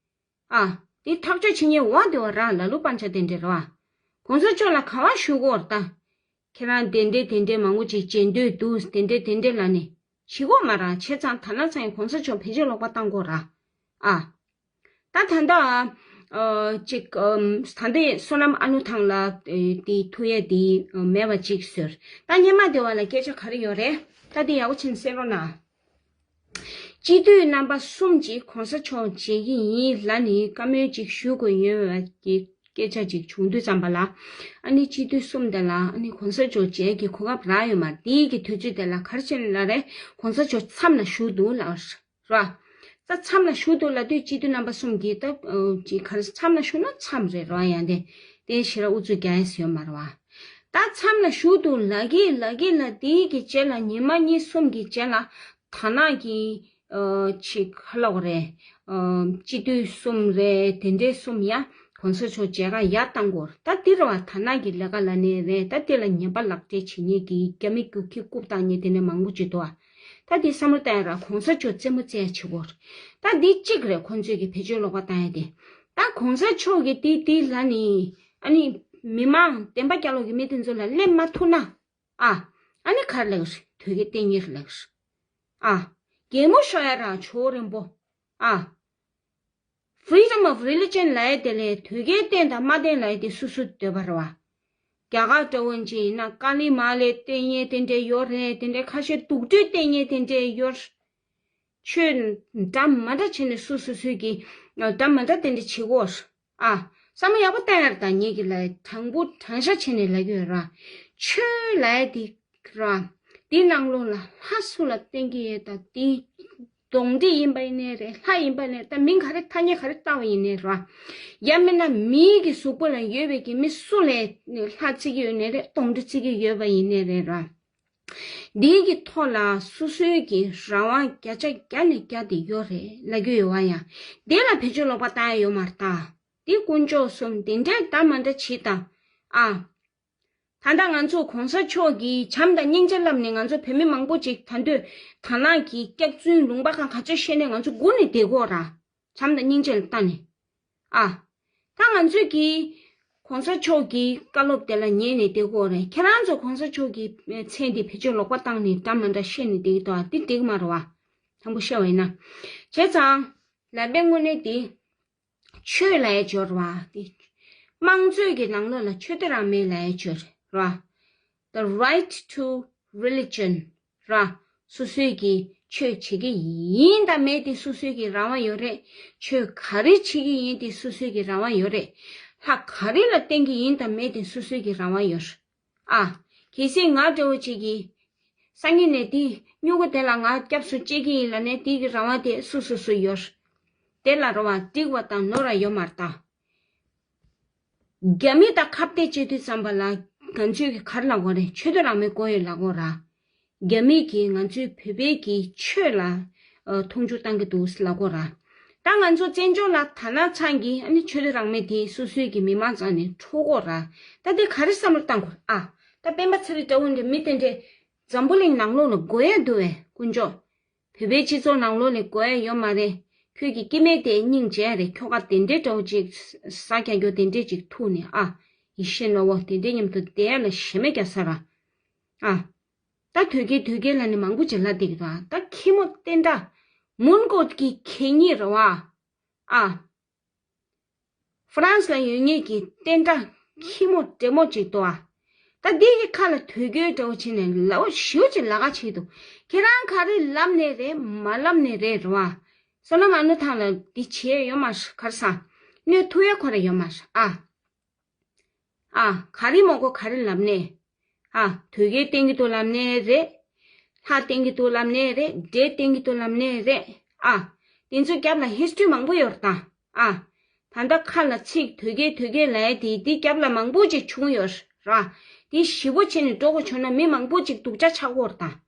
ཨ། དེ་ཐག་གཅོད་བྱེད་མཁན་འོ་དེ་བ་རང་ལ་ལུ་པན་ཆ་དེ་འདྲ་རེད་པ། གོང་ས་མཆོག་ལ་ག་པར་ཞུ་དགོས་རེད་ད། ཁྱེད་རང་དེ་འདྲ་དེ་འདྲ་མང་པོ་ཅིག་བྱེད་འདོད་འདུག་དེ་འདྲ་དེ་འདྲ་ལབ་ནས་བྱེད་དགོས་མ་རེད། བྱས་ཙང་ད་ནང་ཚང་གི་གོང་ས་མཆོག་བེད་སྤྱོད་ལོག་པ་བཏང་དགོས་རེད། ཨ། ད་ད་ལྟ་ཨ་ཅིག་ཨམ། ད་ལྟའི་བསོད་ནམས་ཨ་ནུ་ཐང་ལ་ཨེ་དེ་ཐུག་ཡས་དེ་ཨ་མེད་པ་ཅིག་ཟེར། ད་སྔོན་མ་དེ་བ་ལ་སྐད་ཆ་ག་རེ་ཡོད་རེད། ད་དེ་ཡག་པོ་བྱས་ནས་གསན་རོགས་གནང་། སྤྱི་འཐུས་རྣམ་པ་གསུམ་གྱིས་གོང་ས་མཆོག་མཇལ་གྱི་ཡིན་ལབ་ནས་བཀའ་མོལ་ཅིག་ཞུ་དགོས་ཡོད་པ་གི་སྐད་ཆ་ཅིག་བྱུང་དུས་ཙམ་པ་ལ། ཨ་ནི་སྤྱི་འཐུས་གསུམ་དེ་ལ་ཨ་ནི་གོང་ས་མཆོག་མཇལ་གྱི་གོ་སྐབས་རག་ཡོད་མ་རེད། དེའི་གི་དུས་ཚོད་དེ་ལ་ག་རེ་བྱས་ནས་ལབ་རེད། གོང་ས་མཆོག་མཚམས་ལ་བཞུགས་འདུག་ལབ་རེད། ར། ད་མཚམས་ལ་བཞུགས་འདུག་ལབ་དུས་སྤྱི་འཐུས་རྣམ་པ་གསུམ་གྱིས་ད་ཨ་ཅིག་ག་རེ་མཚམས་ལ་བཞུགས་ན་མཚམས་རེད་ར། ཡང་དེ་དེ་ཞེ་དྲག་ཨུ་ཚུགས་རྒྱག་ཡས་ཡོད་མ་རེད་པ། ད་མཚམས་ལ་བཞུགས་འདུག་ལབ་ཀྱི་ལབ་ཀྱི་ལ་དེའི་གི་རྗེས་ལ་ཉི་མ་གཉིས་གསུམ་གྱི་རྗེས་ལ་ད་ནང་གི་ཨ་ཅིག་ག་རེ་ལབ་དགོས་རེད། ཨ་སྤྱི་འཐུས་གསུམ་རེད། དེ་འདྲའི་གསུམ་ཡ་གོང་ས་མཆོག་མཇལ་ཁ་ཡར་བཏང་དགོས་རེད། ད་དེ་རེད་པ། ད་ནང་གི་ལས་ཀ་ལབ་ནི་རེད། ད་དེ་ལ་ཉེས་པ་ལག་འབྲེལ་བྱེད་མཁན་གྱི་རྒྱ་མི་རྒྱུག་ཁྱི་རྐུབ་བཏང་མཁན་དེ་འདྲ་མང་པོ་ཅིག་འདུག་པ། ད་འདི་བསམ་བློ་བཏང་ཡ་ར་གོང་ས་མཆོག་རྩེད་མོ་རྩེ་ཡ་བྱེད་དགོས། ད་འདི་གཅིག་རེད། ཁོང་ཚོས་ཀྱི་བེད་སྤྱོད་ལོག་པ་བཏང་ཡ་དེ། ད་གོང་ས་མཆོག་གིས་འདི་འདི་ལབ་ནི་ཨ་ནི་མི་མང་བདེན་པ་རྒྱག་ལོག་གི་མི་དེ་ཚོ་ལ་སླེབས་མ་ཐུབ་ན། ཨ། ཨ་ནི་ག་རེ་ལབ་ཀྱི་རེད། དོལ་རྒྱལ་བསྟེན་མཁན་རེད་ལབ་ཀྱི་རེད། ཨ། གད་མོ་ཤོར་ཡ་ར་ཇོ་བོ་རིན་པོ། ཨ། Freedom of religion ལབ་ཡ་དེ་ལས་དོལ་རྒྱལ་བསྟེན་དང་མ་བསྟེན་ལབ་ཡ་དེ་སོ་སོའི་འདོད་པ་རེད་པ། རྒྱ་གར་འདྲ་བོ་ཅིག་ཡིན་ན་ཀ་ལི་མ་ལའི་བསྟེན་མཁན་དེ་འདྲ་ཡོད་རེད། དེ་འདྲ་ཁ་ཤས་དུག་སྦྲུལ་བསྟེན་མཁན་དེ་འདྲ་ཡོད། ཆོས་འདྲ་མི་འདྲ་བྱས་ནས་སོ་སོ་སོའི་གི་འདྲ་མི་འདྲ་དེ་འདྲ་བྱེད་ཀྱི་ཡོད། ཨ། བསམ་བློ་ཡག་པོ་བཏང་ཡ་རེད། ད་ངེད་ཀྱི་ལ་དྲང་པོ་དྲང་བཞག་བྱས་ནས་ལབ་ཀྱི་ཡོད་ར། ཆོས་ལབ་ཡ་དེ་ར། དེ་ནང་ལོགས་ལ་ལྷ་སུ་ལ་བསྟེན་གྱི་ཡོད་དང་དེ་གདོན་འདྲེ་ཡིན་པ་ཡིན་ནའི་རེད། ལྷ་ཡིན་པ་ནས་ད་མིང་ག་རེ་ཐ་སྙད་ག་རེ་བཏགས་པ་ཡིན་ནའི་ར། ཡང་མིན་ན་མིའི་གི་གཟུགས་པོ་ལ་ཡོད་པའི་གི་མི་སུ་ལ་ལྷ་བརྩི་གི་ཡོད་ནའི་རེད། གདོན་འདྲེ་བརྩི་གི་ཡོད་པ་ཡིན་ནའི་རེད་ར། འདིའི་གི་ཐོག་ལ་སོ་སོའི་གི་རང་དབང་བརྒྱ་ཆ་བརྒྱ་ནས་བརྒྱ་དེ་ཡོད་རེད་ལབ་ཀྱི་ཡོད་པ་ཡང་། དེ་ལ་བེད་སྤྱོད་ལོག་པ་བཏང་ཡ་ཡོད་མ་རེད་ད། དེ་དཀོན་མཆོག་གསུམ་དེ་འདྲའི་འདྲ་མི་འདྲ་བྱེད་དང་། ཨ། ད་ལྟ་ང་ཚོ་གོང་ས་མཆོག་གིས་བྱམས་དང་སྙིང་རྗེ་ལབ་ནས་ང་ཚོ་བོད་མི་མང་པོ་ཅིག་ད་འདོད་དང་བླངས་ཀྱིས་སྐྱག་རྫུན་ལུང་པ་གང་ག་ཚོད་བཤད་ནས་ང་ཚོ་སྒུག་ནས་བསྡད་དགོས་ར། བྱམས་དང་སྙིང་རྗེ་ལ་བལྟ་ནས། ཨ། ད་ང་ཚོས་ཀྱིས་གོང་ས་མཆོག་གི་བཀའ་སློབ་དེ་ལ་ཉན་ནས་བསྡད་དགོས་རེད། ཁྱེད་རང་ཚོ་གོང་ས་མཆོག་གི་མཚན་དེ་བེད་སྤྱོད་ལོག་པ་བཏང་ནས་འདྲ་མི་འདྲ་བཤད་ནས་བསྡད་ཀྱི་འདུག་ཨ། འདི་འགྲིག་མ་རེད་བ། དྲང་པོ་བཤད་པ་ཡིན་ན། བྱས་ཙང་། ལམ་པའི་དངོས་གནས་དེ། ཆོས་ལབ་ཡ་སྦྱོར་བ་དེ། དམངས་གཙོའི་གི་ནང་ལོགས་ལ་ཆོས་དད་རང་མོས་ལབ་ཡ་སྦྱོར་བ། The right to religion ར། སོ་སོའི་གི་ཆོས་བྱེད་ཀྱི་ཡིན་དང་མེད་དེ་སོ་སོའི་གི་རང་དབང་ཡོད་རེད། ཆོས་ག་རེ་བྱེད་ཀྱི་ཡིན་དེ་སོ་སོའི་གི་རང་དབང་ཡོད་རེད། ལྷ་ག་རེ་ལ་བསྟེན་གྱི་ཡིན་དང་མེད་དེ་སོ་སོའི་གི་རང་དབང་ཡོད་རེད། ཨ། གལ་སྲིད་ང་འདྲ་བོ་ཅིག་གིས། སང་ཉིན་ནས་དེ་སྨྱུ་གུ་དེ་ལ་ང་སྐྱབས་སུ་མཆི་གི་ཡིན་ལབ་ནས་དེ་གི་རང་དབང་དེ་སོ་སོ་སོ་ཡོད། དེ་ལ་རེད་བ། འགྲིག་པ་དང་ནོར་བ་ཡོད་མ་རེད་ད། རྒྱ་མི་དང་ཁ་གཏད་བྱེད་དུས་ཙམ་པ་ལ་ང་ཚོས་གི་ག་རེ་ལབ་དགོས་རེད། ཆོས་དད་རང་མོས་དགོས་ཡོད་ལབ་དགོས་ར། རྒྱ་མི་གིས་ང་ཚོའི་བོད་པའི་གི་ཆོས་ལ་ཨ་མཐོང་ཆུང་བཏང་གི་འདུག་ལབ་དགོས་ར། ད་ང་ཚོ་བཙན་བྱོལ་ལ་ད་ནང་ཚང་གི་ཨ་ནི་ཆོས་དད་རང་མོས་དེ་སོ་སོའི་གི་མི་མང་རྩ་ནས་འཕྲོག་གོ་ར། ད་དེ་ག་རེ་བསམ་བློ་བཏང་དགོས་ཨ། ད་སྤེན་པ་ཚེ་རིང་འདྲ་བོ་འདྲ་མི་དེ་འདྲས་འཛམ་བུ་གླིང་ནང་ལོགས་ལ་དགོས་ཡ་འདུག་བས་དཀོན་མཆོག་བོད་པའི་སྤྱི་ཚོགས་ནང་ལོགས་ལ་དགོས་ཡ་ཡོད་མ་རེད། ཁྱོད་ཀྱི་སྐྱེ་དམན་དེ་སྙིང་རྗེ་རེད། ཁྱོ་ག་དེ་འདྲས་འདྲ་བོ་ཅིག་ཟ་རྒྱག་རྒྱུ་དེ་འདྲས་ཅིག་ཐུག་ནས་ཨ། ཡེ་ཤེས་ནོར་བུ་དེ་འདྲས་མཉམ་དུ་བསྡད་ཡ་ལ་ཞེ་མེད་རྒྱག་ས་ར། ཨ། ད་དོལ་རྒྱལ་དོལ་རྒྱལ་ལབ་ནས་མང་པོ་ཅིག་ལབ་བསྡད་ཀྱི་འདུག་ཨ། ད་ཁྱི་མོ་བསྟན་དགྲ་མོན་གྷོ་གི་གད་སྙིགས་རེད་བ། ཨ། ཧྥ་རན་སི་ལ་ཡོད་མཁན་གྱི་བསྟན་དགྲ་ཁྱི་མོ་འདྲེ་མོ་ཅིག་འདུག་ཨ། ད་འདི་གི་ཁ་ལ་དོལ་རྒྱལ་འདྲ་བོ་བྱས་ནས་ལབ་ཞེ་པོ་ཅིག་ལབ་ཁ་བྱེད་འདུག་ཁྱེད་རང་ག་རེ་ལབ་ནས་རེད་མ་ལབ་ནས་རེད་རེད་བ། བསོད་ནམས་ཨ་ནུ་ཐང་ལ་འདི་བྱས་ཡོད་མ་རེད། ག་རེ་ཟ། གནོད་ཐུབ་ཡ་ཁོ་རང་ཡོད་མ་རེད་ཨ། ཨ། ག་རེ་མོན་གྷོ་ག་རེ་ལབ་ནས། ཨ། དོལ་རྒྱལ་བསྟེན་གྱི་འདུག་ལབ་ནས་རེད། ལྷ་བསྟེན་གྱི་འདུག་ལབ་ནས་རེད། འདྲེ་བསྟེན་གྱི་འདུག་ལབ་ནས་རེད། ཨ། དེ་ཚོའི་རྒྱབ་ལ་ཧིས་ཊོ་རི་མང་པོ་ཡོད་རེད་ད། ཨ། ད་ལྟ་ཁ་ལ་ཚིག་དོལ་རྒྱལ་དོལ་རྒྱལ་ལབ་ཡ་དེ་དེའི་རྒྱབ་ལ་མང་པོ་ཅིག་བྱུང་ཡོད་རེད། དེ་ཞེ་པོ་བྱས་ནས་འགྲོ་དགོས་བྱུང་ན་མི་མང་པོ་ཅིག་སྡུག་ཅག་ཆགས་ཀྱི་ཡོད་རེད་ད།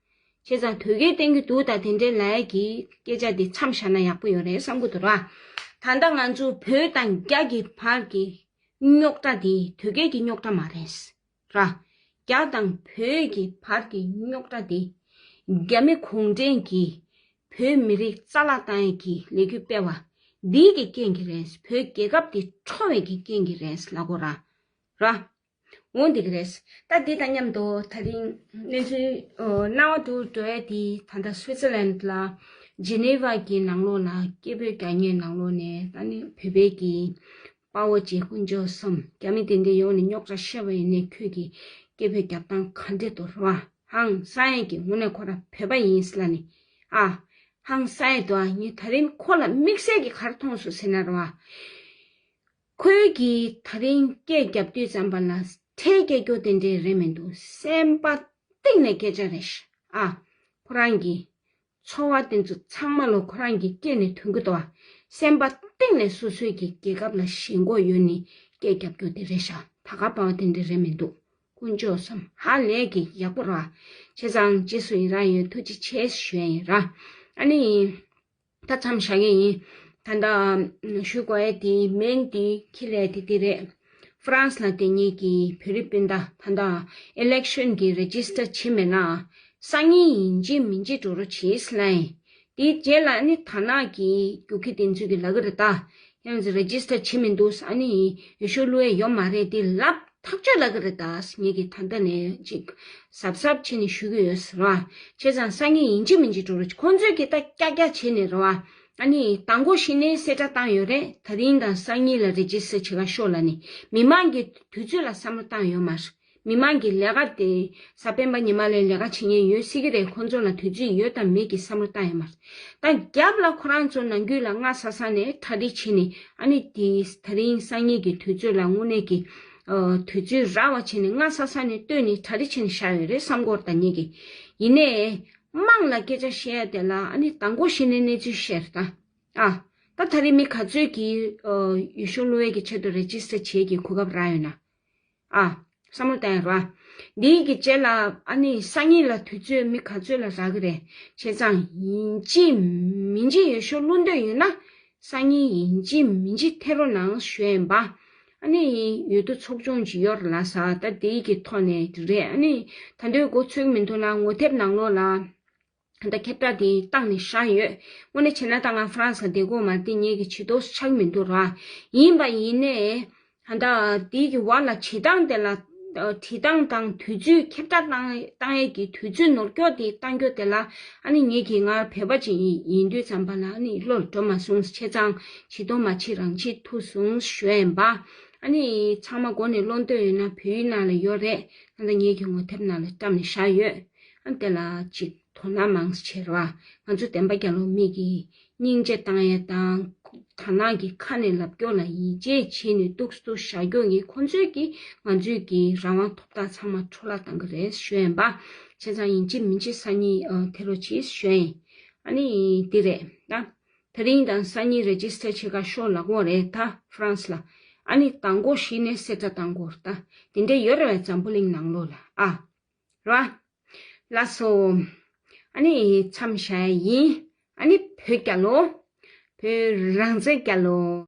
བྱས་ཙང་དོལ་རྒྱལ་བསྟེན་གྱི་འདུག་དང་དེ་འདྲའི་ལབ་ཡ་གི་སྐད་ཆ་དེ་མཚམས་བཞག་ན་ཡག་པོ་ཡོད་རེད་བསམ་གྱི་འདུག་ར། ད་ལྟ་ང་ཚོ་བོད་དང་རྒྱ་གི་བར་གྱི་རྙོག་དྲ་དེ་དོལ་རྒྱལ་གྱི་རྙོག་དྲ་མ་རེད། ར། རྒྱ་དང་བོད་ཀྱི་བར་གྱི་རྙོག་དྲ་དེ། རྒྱ་མི་གུང་ཁྲན་གྱིས་བོད་མི་རིགས་རྩ་བརླག་བཏང་ཡས་ཀྱི་ལས་འགུལ་སྤེལ་བ། འདིའི་གི་རྐྱེན་གྱིས་རེད། བོད་རྒྱལ་ཁབ་དེ་འཕྲོག་པའི་གི་རྐྱེན་གྱིས་རེད་ལབ་དགོས་ར། ར། འོ་འདི་གི་རེད། ད་འདི་དང་མཉམ་དུ་ད་རིང་གནས་ཚུལ་ཨོ་རྣ་བ་དུ་འགྲོ་ཡས་དེ་ད་ལྟ་སུའི་ཙི་ལན་ལ་ཇི་ནི་ཝ་གི་ནང་ལོགས་ལ་སྐད་འབོད་རྒྱག་མཁན་ནང་ལོགས་ནས་ད་ནི་བོད་པའི་གི་དཔའ་བོ་གཅིག་དཀོན་མཆོག་གསུམ། རྒྱ་མི་དེ་འདྲ་ཡོང་ནས་རྙོག་དྲ་བཤད་པ་ཡིན་ནའི་ཁྱོད་ཀྱིས་སྐད་འབོད་རྒྱབ་སྟངས་ག་འདྲ་འདུག་ར་བ། ཧང་སང་ཡས་ཀྱི་དངོས་གནས་ཁོ་རང་བོད་པ་ཡིན་ཟེར་ལབ་ནས། ཨ། ཧང་སང་ཡས་འདུག་ཨ། ངས་ད་རིང་ཁོ་ལ་དམིགས་བསལ་གྱི་ག་རེ་མཐོང་སོང་ཟེར་ན་ར་བ། ཁོས་ཀྱིས་ད་རིང་སྐད་རྒྱབ་དུས་ཙམ་པ་ལ་ཁྲལ་སྐྱེལ་རྒྱུ་དེ་འདྲས་རེད་མི་འདུག་སེམས་པ་གཏིང་ནས་སྐད་ཆ་རེད་ཤག་ཨ། ཁོ་རང་གི་ཚོར་བ་དེ་ཚོ་ཚང་མ་ལོ་ཁོ་རང་གི་སྐད་ནས་ཐོན་གྱི་འདུག་ཨ། སེམས་པ་གཏིང་ནས་སོ་སོའི་གི་རྒྱལ་ཁབ་ལ་ཞེན་ཁོག་ཡོད་ནི་སྐད་རྒྱབ་རྒྱུ་དེ་རེད་ཤག་ད་ག་པ་བ་དེ་འདྲས་རེད་མི་འདུག་དཀོན་མཆོག་གསུམ། ཧ་ལས་ཀྱི་ཡག་པོ་ར། བྱས་ཙང་རྗེས་སུ་ཡི་རང་ཡོད། ཐུགས་རྗེ་ཆེ་ཞུ་ཡ་ཡིན་ར། ཨ་ནི། ད་མཚམས་བཞག་གི་ཡིན། ད་ལྟ་ཞུ་དགོས་ཡ་དེ་མེན་དེ་ཁྱི་ལས་དེ་དེ་རེད། ཧྥ་རན་སི་ལ་དེ་ཉིད་ཀྱི་བོད་རིགས་སྤུན་ཟླ་ད་ལྟ་ཨི་ལེག་ཤན་གྱི་རེ་ཇི་སི་ཊར་བྱེད་མེད་ན་སང་ཉིན་ཡིན་གཅིག་མིན་གཅིག་འགྲོ་རོགས་བྱེད་ལབ་ཡིན། དེའི་རྗེས་ལ་ཨ་ནི་དར་ནག་གི་རྒྱུག་ཁྱི་དེ་ཚོས་ཀྱི་ལབ་གི་རེད་ད། ཡང་རེ་ཇི་སི་ཊར་བྱེད་མི་འདུག་ཨ་ནི་འོས་ཤོག་བླུག་ཡ་ཡོད་མ་རེད་དེ་ལབ། ཐག་གཅོད་ལབ་གི་རེད་ད། ངེད་ཀྱིས་ད་ལྟ་ནས་ཅིག་གཟབ་གཟབ་བྱས་ནས་ཞུ་གི་ཡོད་ཟེར་བ། བྱས་ཙང་སང་ཉིན་ཡིན་གཅིག་མིན་གཅིག་འགྲོ་རོགས། ཁོང་ཚོས་ཀྱིས་ད་ཀྱག་ཀྱག་བྱས་ནས་རེད་བ། ཨ་ནི་མདང་དགོང་གཞི་ནས་གསལ་བསྒྲགས་བཏང་ཡོད་རེད། དེ་རིང་དང་སང་ཉིན་ལ་རེ་ཇི་སི་ཊར་བྱེད་ག་ཤོག་ལབ་ནས། མི་མང་གི་དུས་ཚོད་ལ་བསམ་བློ་བཏང་ཡོད་མ་རེད། མི་མང་གི་ལས་ཀ་དེ་གཟའ་སྤེན་པ་ཉི་མ་ལ་ལས་ཀ་བྱེད་མཁན་ཡོད་སྲིད་ཀྱི་རེད། ཁོང་ཚོ་ལ་དུས་ཚོད་ཡོད་དང་མེད་ཀྱི་བསམ་བློ་བཏང་ཡོད་མ་རེད། ད་རྒྱབ་ལ་ཁོ་རང་ཚོ་ནང་ཁུལ་ལ་སྔ་ས་ས་ནས་གྲ་སྒྲིག་བྱས་ནས། ཨ་ནི་དེ་དེ་རིང་སང་ཉིན་གྱི་དུས་ཚོད་ལ་དངོས་གནས་ཀྱི་ཨ་དུས་ཚོད་རག་པ་བྱས་ནས་སྔ་ས་ས་ནས་བཏོན་ནས་གྲ་སྒྲིག་བྱས་ནས་བཞག་ཡོད་རེད་བསམ་གྱི་ཡོད་རེད་ད་ངེད་ཀྱིས། ཡིན་ནའི་དམངས་ལ་སྐད་ཆ་བཤད་ཡ་དེ་ལ་ཨ་ནི་མདང་དགོང་གཞི་ནས་གནས་ཚུལ་བཤད་རེད་ད། ཨ། ད་ད་རེས་མི་ག་ཚོད་ཀྱིས་ཨ་འོས་ཤོག་བླུག་ཡས་ཀྱི་ཆེད་དུ་རེ་ཇི་སི་ཊར་བྱེད་ཀྱི་གོ་སྐབས་རག་ཡོད་ན། ཨ། བསམ་བློ་བཏང་ཡ་ར། འདིའི་གི་རྗེས་ལ་ཨ་ནི་སང་ཉིན་ལ་དུས་ཚོད་མི་ག་ཚོད་ལ་རག་གི་རེད། བྱས་ཙང་ཡིན་གཅིག་མིན་གཅིག་འོས་ཤོག་བླུག་འདོད་ཡོད་ན། སང་ཉིན་ཡིན་གཅིག་མིན་གཅིག་ཐད་རོགས་གནང་ཞུ་ཡིན་པ། ཨ་ནི་འོས་བསྡུ་ཚོགས་ཆུང་ཅིག་ཡོད་རེད་ལ་ས། ད་དེའི་གི་ཐོག་ནས་རེད། ཨ་ནི་ད་འདོད་མགོ་ཚོད་མི་འདུག་ལ་ངོ་དེབ་ནང་ལོགས་ལ། ད་ཁྱབ་བསྒྲགས་དེ་བཏང་ནས་བཞག་ཡོད། དངོས་གནས་བྱས་ན་ད་ང་ཧྥ་རན་སི་ལ་བསྡད་ཀྱི་ཡོད་མ་རེད་དེ་ངེད་ཀྱི་བྱེད་ཐུབ་ཆགས་མི་འདུག་ར། ཡིན་པ་ཡིན་ནའི། ད་དེའི་གི་བར་ལ་བྱེད་སྟངས་དེ་ལ། བྲིས་སྟངས་དང་དུས་ཚོད་ཁྱབ་བསྒྲགས་བཏང་བཏང་ཡས་ཀྱི་དུས་ཚོད་ནོར་སྐྱོག་དེ་བཏང་རྒྱུ་དེ་ལ། ཨ་ནི་ངེད་ཀྱི་ང་བོད་པ་ཅིག་ཡིན་ཡིན་དུས་ཙམ་པ་ལ་ཨ་ནི་བློ་ལ་འགྲོ་མ་སོང་། བྱས་ཙང་བྱེད་ཐུབ་མ་བྱེད་རང་བྱེད་ཐུབ་སོང་ཞུ་ཡིན་པ། ཨ་ནི་ཚང་མ་མགོ་ནས་ཀློག་འདོད་ཡོད་ན་བོད་ཡིག་ནང་ལ་ཡོད་རེད། ད་ལྟ་ངེད་ཀྱི་ངོ་དེབ་ནང་ལ་བཀྲམ་ནས་བཞག་ཡོད། ཨ་དེ་ལ་ཅིག་དོ་སྣང་མང་ཙམ་བྱེད་རོགས། ང་ཚོ་བདེན་པ་རྒྱལ་ལོ་མིག་གིས་སྙིང་རྗེ་བཏང་ཡས་དང་། དར་ནག་གི་ཁ་ནས་ལབ་སྐྱོ་ལ་ཡིད་ཆེས་བྱས་ནས་ཏོག་ཙམ་བཞག་སྐྱོ་ངས་ཁོང་ཚོས་ཀྱིས་ང་ཚོས་ཀྱི་རང་དབང་ཐོབ་ཐང་ཚང་མ་འཕྲོ་བརླག་བཏང་གི་རེད་ཞུ་ཡིན་པ། བྱས་ཙང་ཡིན་གཅིག་མིན་གཅིག་སང་ཉིན་ཨ་ཐད་རོགས་བྱེད་ཞུ་ཡིན། ཨ་ནི་འདི་རེད་ད། དེ་རིང་དང་སང་ཉིན་རེ་ཇི་སི་ཊར་བྱེད་ག་ཤོག་ལབ་ཀྱི་ཡོད་རེད་ད་ཧྥ་རན་སི་ལ། ཨ་ནི་མདང་དགོང་གཞི་ནས་གསལ་བསྒྲགས་བཏང་གི་ཡོད་རེད་ད། དེ་འདྲ་ཡོད་རེད་པས་འཛམ་བུ་གླིང་ནང་ལོགས་ལ་ཨ། རེད་པ། ལགས་སོ། ཨ་ནི་མཚམས་བཞག་ཡ་ཡིན། ཨ་ནི་བོད་རྒྱལ་ལོ། བོད་རང་བཙན་རྒྱལ་ལོ།